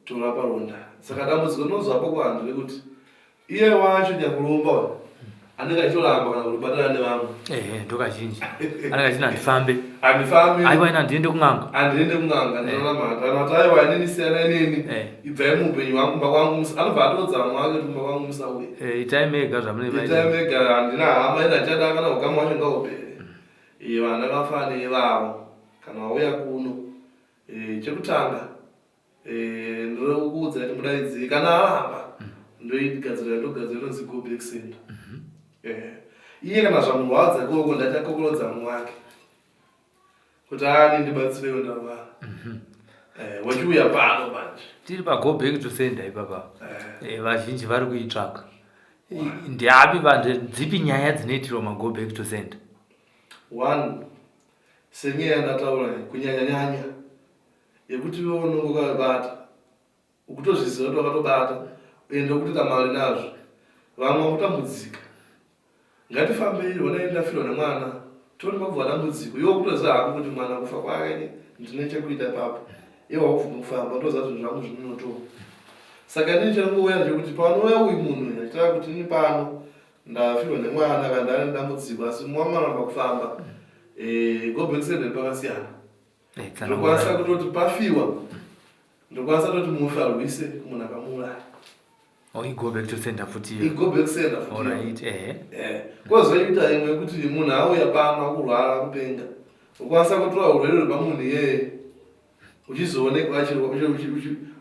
torapa ronda. Saka dambudziko rinozvapo kuvanhu rekuti iye wacho nyakuromba uyu anenge achitoramba kana kutobatana nevamwe. Ehe, ndokazhinji. Anenge achiti handifambe. Handifambi. Aiwa ini handiende kun'anga. Handiende kun'anga, ndinonamata. Kana kuti aiwa inini siyanai neni. Eh. Ibvai muupenyu hwangu, kumba kwangu anobva atoudza vamwe vake kuti kumba kwangu musauye. Eh, itai mega zvamunenge maita. Itai mega, handina hama, ini handichada kana ukama hwacho ngahupere. Eh, vana vakafanana neivavo kana vauya kuno. Eh, chekutanga, eh, ndinokuudza kuti mudaidzei kana aramba ndoigadzira ndogadzira inonzi go back sender. Eh, iye kana zvamurwadza ikoko ndachakokorodza mumwe wake kuti ani ndibatsirewo ndarwara. Eh, wachiuya pano manje. Tiri pa go back to sender ipapa. Eh. Eh, vazhinji vari kuitsvaka. Ndeapi vanhu, dzipi nyaya dzinoitirwa ma go back to sender? One, senyaya yandataura iyi, kunyanya-nyanya yekuti iwe unonge wakabata, ukutozviziva kuti wakatobata ende ukutoita mari nazvo. Vamwe vakutambudzika. Ngatifambei, honai ndafirwa nemwana, tione pakubva dambudziko. Iwe ukutoziva hako kuti mwana kufa kwake ndine chekuita ipapo. Iwe haubvumi kufamba, utoziva zvinhu zvangu zvinonotora. Saka inini chandingouya ndechekuti panouya uyu munhu uyu achitaura kuti ini pano ndafirwa nemwana kana ndane dambudziko asi mwana aramba kufamba. Go back sender pakasiyana. Ndokwanisa kutoti pafiwa, ndokwanisa kutoti mufi arwise kumunhu akamuuraya. Oh, i go back to sender futi. I go back sender futi. All right, eh. Kozoita imwe yekuti munhu auya pano akurwara kupenga. Ukwanisa kutora urwere hwepamunhu iyeye uchizoonekwa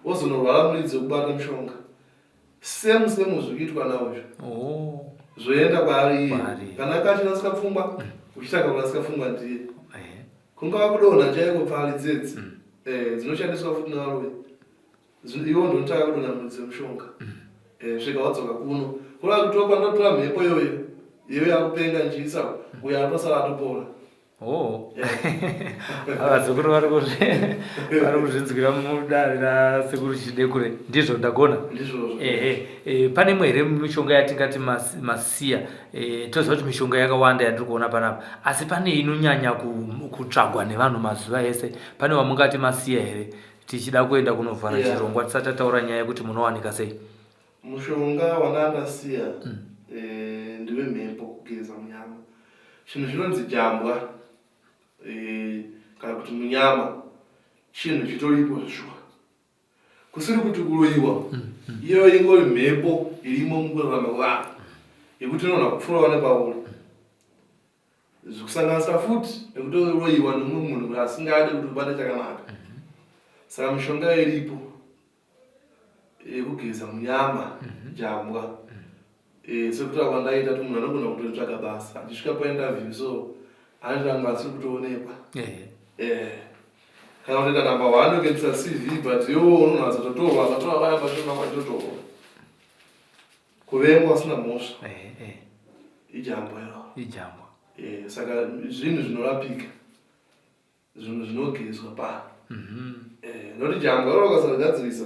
ozonorwara muridzi wekubata mushonga. Same same zviri kuitwa nawo izvo. Oh. Zvoenda kwaari iye. Kwaari. Kana anga achirasika pfungwa, uchitanga kurasika pfungwa ndiye. Kungava kudonha chaiko pfari dzedzi. Dzinoshandiswa futi nevaroyi. Iwo ndinotanga kudonha muridzi wemushonga. Svika wadzoka kuno. Kureva kuti pandotora mhepo iyoyo, iyoyo yakupenga ndichiisa, uyo atosara atopora. Oh. Vazukuru vari kuzvinzwira mudare rasekuru Chidekure. Ndizvo ndagona. Ndizvozvo. Ehe. Pane imwe here mishonga yatingati masiya? Toziva kuti mishonga yakawanda yatiri kuona panapa. Asi pane inonyanya kutsvagwa nevanhu mazuva ese. Pane wamungati masiya here? Tichida kuenda kunovhara chirongwa tisati tataura nyaya yekuti munowanika sei. Mushonga wandandasiya, ndiwe mhepo kugeza munyama. Chinhu chinonzi jambwa, kana kuti munyama chinhu chitoripo zveshuwa. Kusiri kuti kuroyiwa, iyoyo ingori mhepo irimo mukurarama kwevanhu yekuti inogona kupfuurawo nepauri. Zvikusanganisira futi nekutoroyiwa nemumwe munhu kuti asingade kuti ubate chakanaka. Saka mishonga iripo yekugeza munyama jambwa. Sekutaura kwandaita kuti munhu anogona kutotsvaga basa achisvika painterview so anoita kunge asiri kutoonekwa. Kana kutoita number 1 ukaendesa CV but iwe unonatsa kutotorwa, akatora vaya vachona vachitotorwa. Kuvengwa usina mhosva. Ijambwa iro. Ijambwa. Saka zvinhu zvinorapika. Zvinhu zvinogezwa pano. Noti jambwa iro ukasarigadzirisa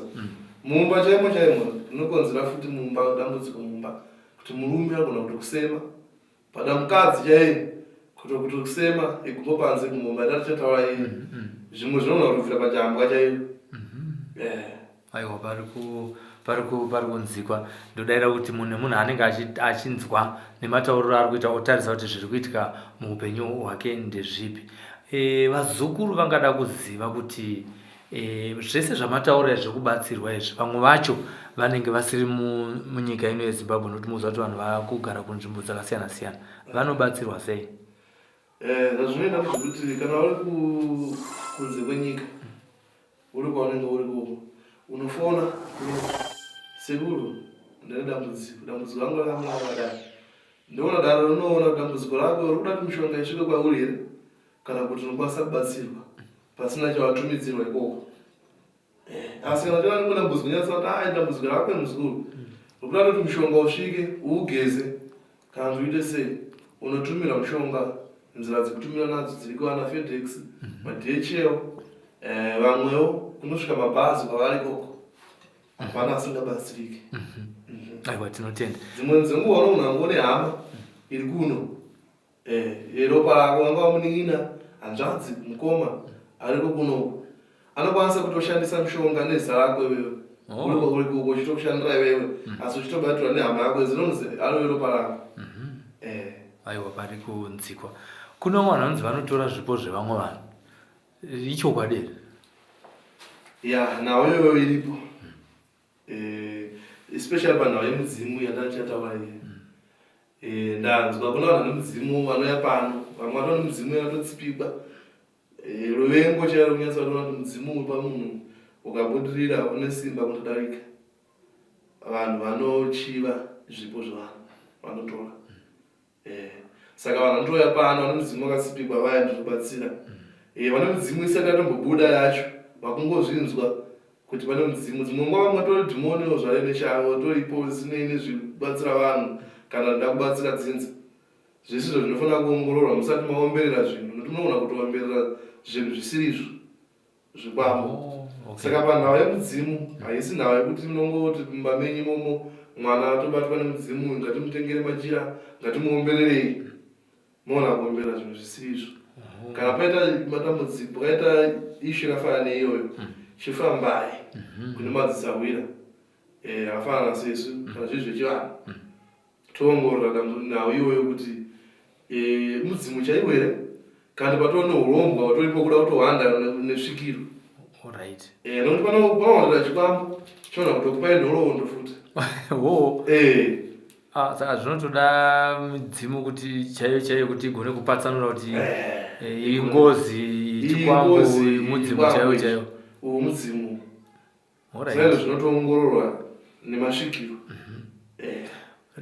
mumba chaimo chaimo rinokonzera futi mumba dambudziko mumba kuti murume anogona kutokusema pada mukadzi chaiye kutokusema igumbo panze kumumba ndatichataura iye. Zvimwe zvinogona kutobvira pajambwa chairo. Aiwa, pari kunzikwa. Ndodaira kuti munhu nemunhu anenge achinzwa nematauriro ari kuita otarisa kuti zviri kuitika muupenyu hwake ndezvipi. Vazukuru vangada kuziva kuti zvese zvamataura izvi zvekubatsirwa izvi, vamwe vacho vanenge vasiri munyika ino yeZimbabwe nekuti munoziva kuti vanhu vakugara kunzvimbo dzakasiyana siyana, vanobatsirwa sei? Zvazvinoita ndezvekuti kana uri kunze kwenyika, uri kwaunenge uri ikoko, unofona sekuru, ndine dambudziko, dambudziko rangu rakamira rakadai. Ndoona dare rinoona kuti dambudziko rako uri kuda kuti mishonga isvike kwauri here kana kuti unokwanisa kubatsirwa pasina chawatumidzirwa ikoko. Asi kana uchiona rimwe dambudziko unyatsa kuti ai dambudziko rako muzukuru ukuda kuti mushonga usvike uugeze kana kuti uite sei, unotumira mushonga. Nzira dzekutumira nadzo dziriko, ana FedEx, maDHL, vamwewo kunosvika mabhazi kwavari ikoko, hapana asingabatsiriki. Aiwa, tinotenda. Dzimweni dzenguva unogona kunge une hama iri kuno, yeropa rako, wanga wamunin'ina, hanzvadzi, mukoma ariko kunoku, anokwanisa kutoshandisa mushonga nezita rako iwewe. Uri kwauri kuko uchitokushandira iwewe, asi uchitobatirwa nehama yako, as long as ari weropa rako. Aiwa, pari kunzikwa. Kune vamwe vanhu vanonzi vanotora zvipo zvevamwe vanhu, ichokwadi here? Ya, nhau iyoyo iripo, especially panhau yemudzimu yandachataura iye. Ndanzwa kuna vanhu vane mudzimu vanouya pano, vamwe vatori nemudzimu yakatotsipikwa. Ruvengo chairo, kunyatsa kuona kuti mudzimu uri pamunhu ukabudirira une simba kutodarika vanhu. Vanochiva zvipo zvevanhu, vanotora. Saka vanhu vanotouya pano vane mudzimu wakatsipikwa vaya, ndinobatsira. Vane mudzimu isati yatombobuda yacho, vakungozvinzwa kuti pane mudzimu. Dzimwe nguva vamwe tori dhimoniwo zvare nechavo toripo, zvisinei nezvekubatsira vanhu kana nda kubatsira dzinza. Zvese izvo zvinofanira kuongororwa musati maomberera zvinhu, nokuti munogona kutoomberera zvinhu zvisiri izvo zvikwambo. Saka panhau yemudzimu, haisi nhau yekuti munongoti mumba menyu imomo mwana atobatwa nemudzimu uyu, ngatimutengere machira, ngatimuombererei. Moona kuomberera zvinhu zvisiri izvo. Kana paita matambudziko, pakaita issue yakafanana neiyoyo, chifambai kune madzisahwira akafanana sesu kana zviri zvechivanhu, toongorora nhau iyoyo kuti mudzimu chaiwo here kana patova neurombwa watoripo kuda kutohwanda nesvikiro. Nokuti panowanira chikwambo chiona kutokupai nhoroondo futi. Wo. Ah, saka zvinotoda midzimu kuti chaiyo chaiyo kuti igone kupatsanura kuti iyi ngozi, chikwambo, mudzimu chaiyo chaiyo. Uwu mudzimu. Saizvo zvinotoongororwa nemasvikiro.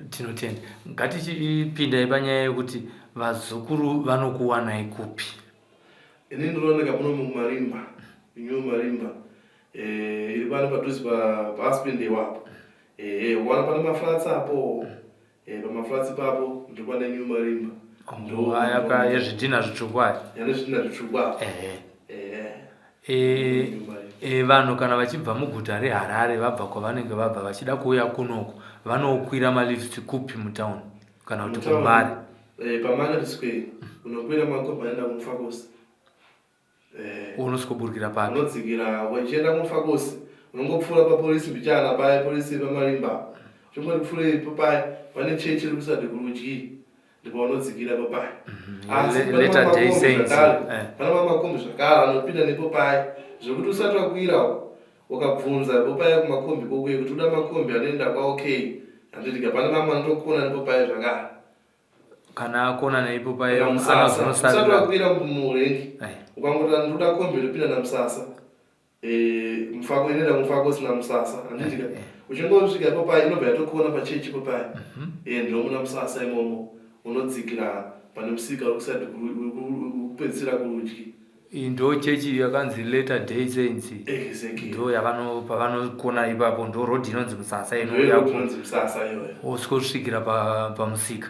Tinotenda. Ngatichipindai panyaya yekuti vazukuru vanokuwanai kupi? Ini ndinooneka muno muMarimba, New Marimba, iri pano padhuze paAspendale apo. Ukaona pane maflats apo, pamaflats ipapo ndipo pane New Marimba. Aya pa yezvidhina zvitsvuku aya? Yane zvidhina zvitsvuku apo. Vanhu kana vachibva muguta reHarare, vabva kwavanenge vabva vachida kuuya kunoku, vanokwira malifts kupi mutauni kana kuti kuMbare? PaMarket Square unokwira makombi anoenda kuMufakose. Unosvikoburukira papi? Unodzikira uchienda kuMufakose, unongopfuura papolisi mbichana paya, polisi yepaMarimba, uchingoti pfuurei paya pane chechi iri kuside kurudyi, ndipo unodzikira papaya. Asi pane Latter mamwe Day makombi Saints, zvakare, pane mamwe makombi zvakare anopinda nepo paya, zvekuti usati wakwira ukabvunza ipo paya kumakombi kokuye kuti uda makombi anoenda kwaOK, handitika pane mamwe anotokona nepo paya zvakare. Kana akona neipo paya Musasa usati anozonosarira wakwira murengi, ukangoti ndoda kombi inopinda naMusasa, Mufako, inoenda kuMufakose naMusasa, handitika uchingosvika ipo paya inobva yatokona pachechi ipo paya. Ndomuna Musasa imomo, unodzikira pane musika uri kuside kupedzisira kurudyi. Iyi ndo chechi yakanzi Latter Day Saints. Exactly. Ndo yavano pavanokona ipapo, ndo road inonzi Musasa inouya inonzi Musasa iyoyo. Wosvika pamusika.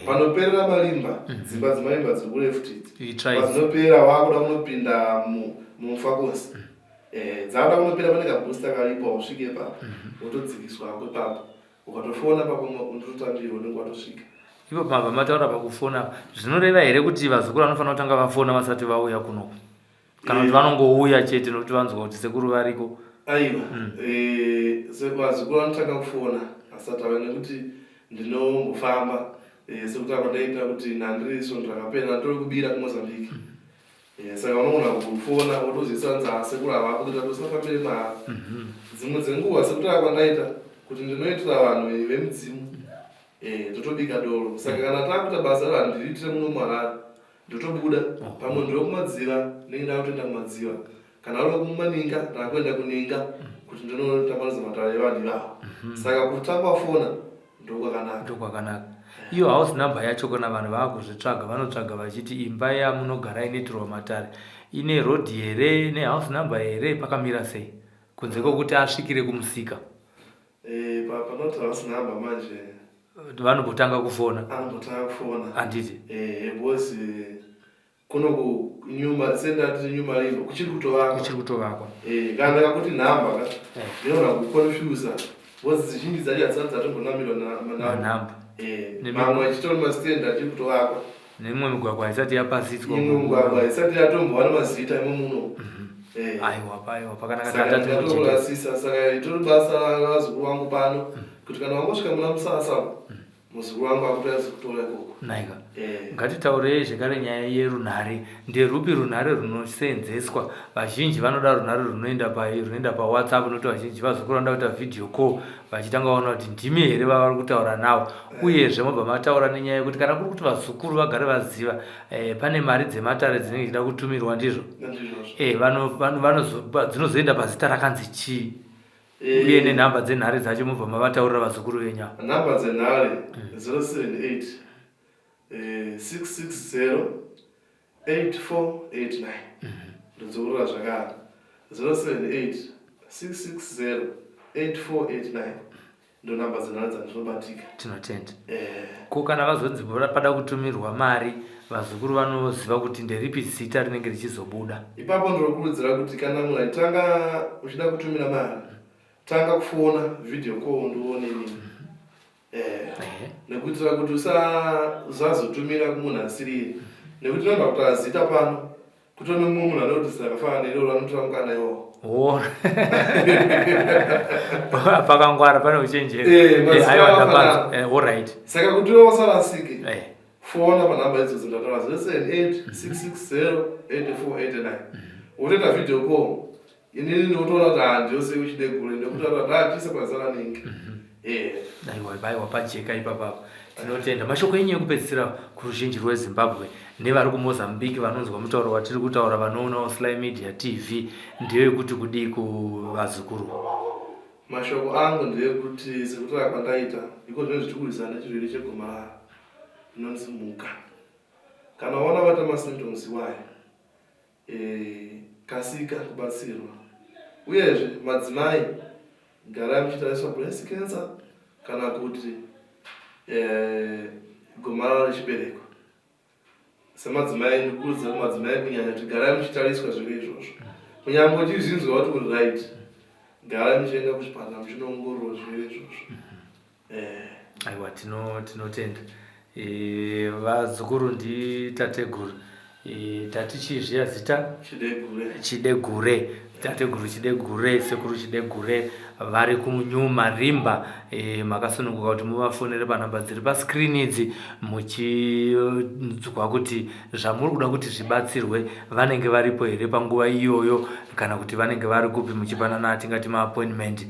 Panoperera Marimba, dzimba dzeMarimba dziri kuleft idzi. Itsva idzi. Padzinopera wakuda kunopinda muMufakose. Dzakuda kunopera pane kabooster karipo, hausvike ipapo. Wotodzikiswa hako ipapo. Ukatofona ipapo unototambirwa, unenge watosvika. Ipo mabva mataura pakufona, zvinoreva here kuti vazukuru vanofanira kutanga vafona vasati vauya kunoku, kana kuti vanongouya chete nokuti vanzwa kuti sekuru variko? Aiwa, vazukuru vanotanga kufona asati auya, nekuti ndinombofamba, sekutaura kwandaita kuti nhandiri svondo rakapera nditori kubira kuMozambique. Saka unogona kufona wotozivisa nzi asekuru havapo kuitira kuti usafambire mahara. Dzimwe dzenguva, sekutaura kwandaita kuti ndinoitira vanhu vemudzimu, totobika doro, saka kana takuita basa iro handiriitire muno muHarare, ndotobuda. Pamwe ndiri kuMadziva, ndinenge ndakutoenda kuMadziva, kana uri kuManinga ndakuenda kuNinga kuti ndinotambanudza matare evanhu ivavo. Saka kutanga wafona ndokwakanaka. Ndokwakanaka. Iyo house number yacho, kana vanhu vaakuzvitsvaga, vanotsvaga vachiti imba yamunogara inoitirwa matare. Ine road here, nehouse number here, pakamira sei kunze kwokuti asvikire kumusika? Panoti house number manje, vanombotanga kufona. Anombotanga kufona. Handiti? Because kunoku nyuma sendati nyuma rimbo kuchiri kutovakwa. Kuchiri kutovakwa. Kana ndakakuti nhamba ka, ndinoona kuconfusa because dzizhinji dzacho hadzisati dzatombonamira manhamba. Manhamba. Mamwe achitori mastand achiri kutovakwa. Nemimwe migwagwa haisati yapasiswa. Imwe migwagwa haisati yatombowa nemazita imo muno. Aiwa, aiwa, pakanaka. Saka ndatokurasisa. Saka itori basa ravazukuru vangu pano kuti kana wangosvika muna Musasa, muzukuru wangu akutoyazi kutora ikoko. Naika. Ngatitaurei zvekare nyaya yerunhare. Nderupi runhare runosenzeswa? Vazhinji vanoda runhare runoenda paWhatsApp, nokuti vazhinji vazukuru vanoda kuita video call vachitanga vaona kuti ndimi here vavari kutaura navo. Uyezve mobva mataura nenyaya yekuti kana kuri kuti vazukuru vagare vaziva, pane mari dzematare dzinenge dzichida kutumirwa, ndizvo? Ndizvozvo. Dzinozoenda pazita rakanzi chii? Uye nenhamba dzenhare dzacho, mobva mavataurira vazukuru venyu ava. Nhamba dzenhare 078 660 8489. Ndodzokorora zvakare, 078 660 8489, ndo nhamba dzenhare dzandinobatika. Tinotenda. Ko kana vazonzi pada kutumirwa mari, vazukuru vanoziva kuti nderipi zita rinenge richizobuda? Ipapo ndinokurudzira kuti kana munhu achitanga uchida kutumira mari, tanga kufona video call ndione inini, nekuitira kuti usazotumira kumunhu asiriye, nekuti inoenda kutaura zita pano kutone mumwe munhu anoti zita rakafanana neiroro anotora mukana iwawo. Oh. Pakangwara, pane uchenjeri. Mazita Aiwa, akafanana. ndapanzwa. Alright. Saka kuti iwe usarasike, fona panhamba idzodzo ndataura, 078 660 8489, wotoita video call inini, ndinotoona kuti handiyo sei uchidegure, ndekutaura kuti achiisa pazita rinenge. Aiwa, aiwa, pajeka ipapapo. Tinotenda. Mashoko enyu ekupedzisira kuruzhinji rweZimbabwe nevari kuMozambique vanonzwa mutauro watiri kutaura, vanoonawo Sly Media TV, ndeyekuti kudii kuvazukuru? Mashoko angu ndeyekuti, sekutaura kwandaita iko zvino, zvitiri kurwisana nechirwere chegomarara inonzi muka. Kana waona vaita masymptoms iwayo, kasika kubatsirwa. Uyezve madzimai, garai muchitariswa breast cancer kana kuti gomarara rechibereko. Semadzimai, ndikurudzira kumadzimai kunyanya kuti garai muchitariswa zviro izvozvo. Kunyange uchizvinzwa kuti uri right, garai muchienda kuchipatara muchinoongororwa zvirwere izvozvo. Aiwa, tinotenda. Vazukuru nditateguru. Tati chii zviya zita? Chidegure. Chidegure. Tateguru Chidegure, sekuru Chidegure vari kuNew Marimba. Makasununguka kuti muvafonere panhamba dziri paskrini idzi muchinzwa kuti zvamuri kuda kuti zvibatsirwe, vanenge varipo here panguva iyoyo kana kuti vanenge vari kupi, muchipanana tingati maappointment.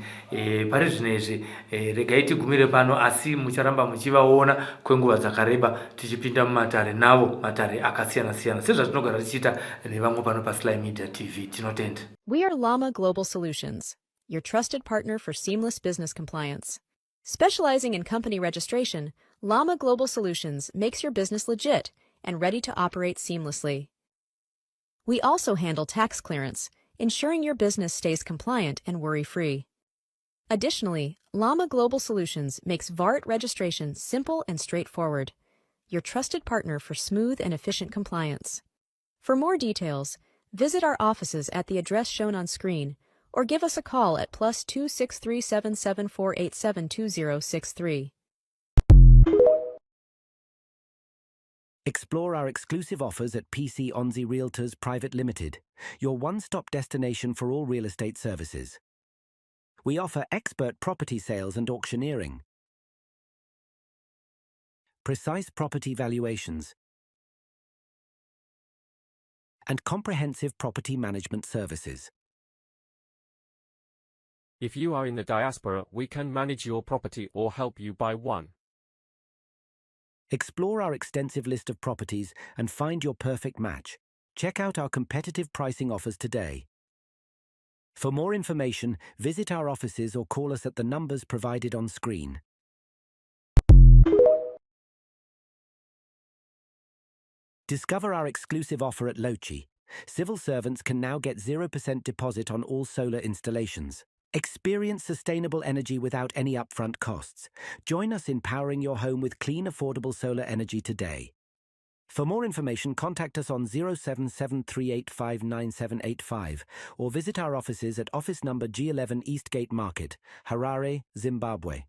Pari zvino izvi, regai tigumire pano, asi mucharamba muchivaona kwenguva dzakareba tichipinda mumatare navo, matare akasiyana-siyana, sezvatinogara tichiita nevamwe pano paSly Media TV. Tinotenda. We are Llama Global Solutions, your trusted partner for seamless business compliance. Specializing in company registration, Llama Global Solutions makes your business legit and ready to operate seamlessly. We also handle tax clearance, ensuring your business stays compliant and worry free. Additionally, Llama Global Solutions makes VAT registration simple and straightforward, your trusted partner for smooth and efficient compliance. For more details, visit our offices at the address shown on screen or give us a call at +263 77 487 2063. Explore our exclusive offers at PC Onzi Realtors Private Limited, your one stop destination for all real estate services. We offer expert property sales and auctioneering, precise property valuations, and comprehensive property management services. If you are in the diaspora, we can manage your property or help you buy one. Explore our extensive list of properties and find your perfect match. Check out our competitive pricing offers today. For more information, visit our offices or call us at the numbers provided on screen. Discover our exclusive offer at Lochi. Civil servants can now get 0% deposit on all solar installations. Experience sustainable energy without any upfront costs. Join us in powering your home with clean, affordable solar energy today. For more information, contact us on 0773859785 or visit our offices at office number G11 Eastgate Market, Harare, Zimbabwe.